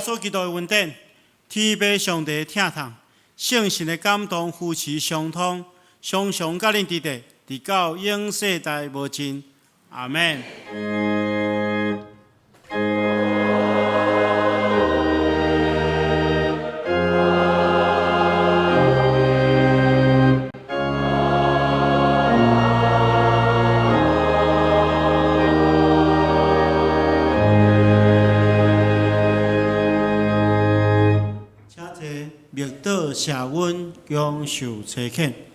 穌基督的恩典，天父上帝的疼痛，聖神的感動扶持相通，常常佮恁佇咧，直到永世代無盡。阿們。請坐，默禱謝恩，享受差遣。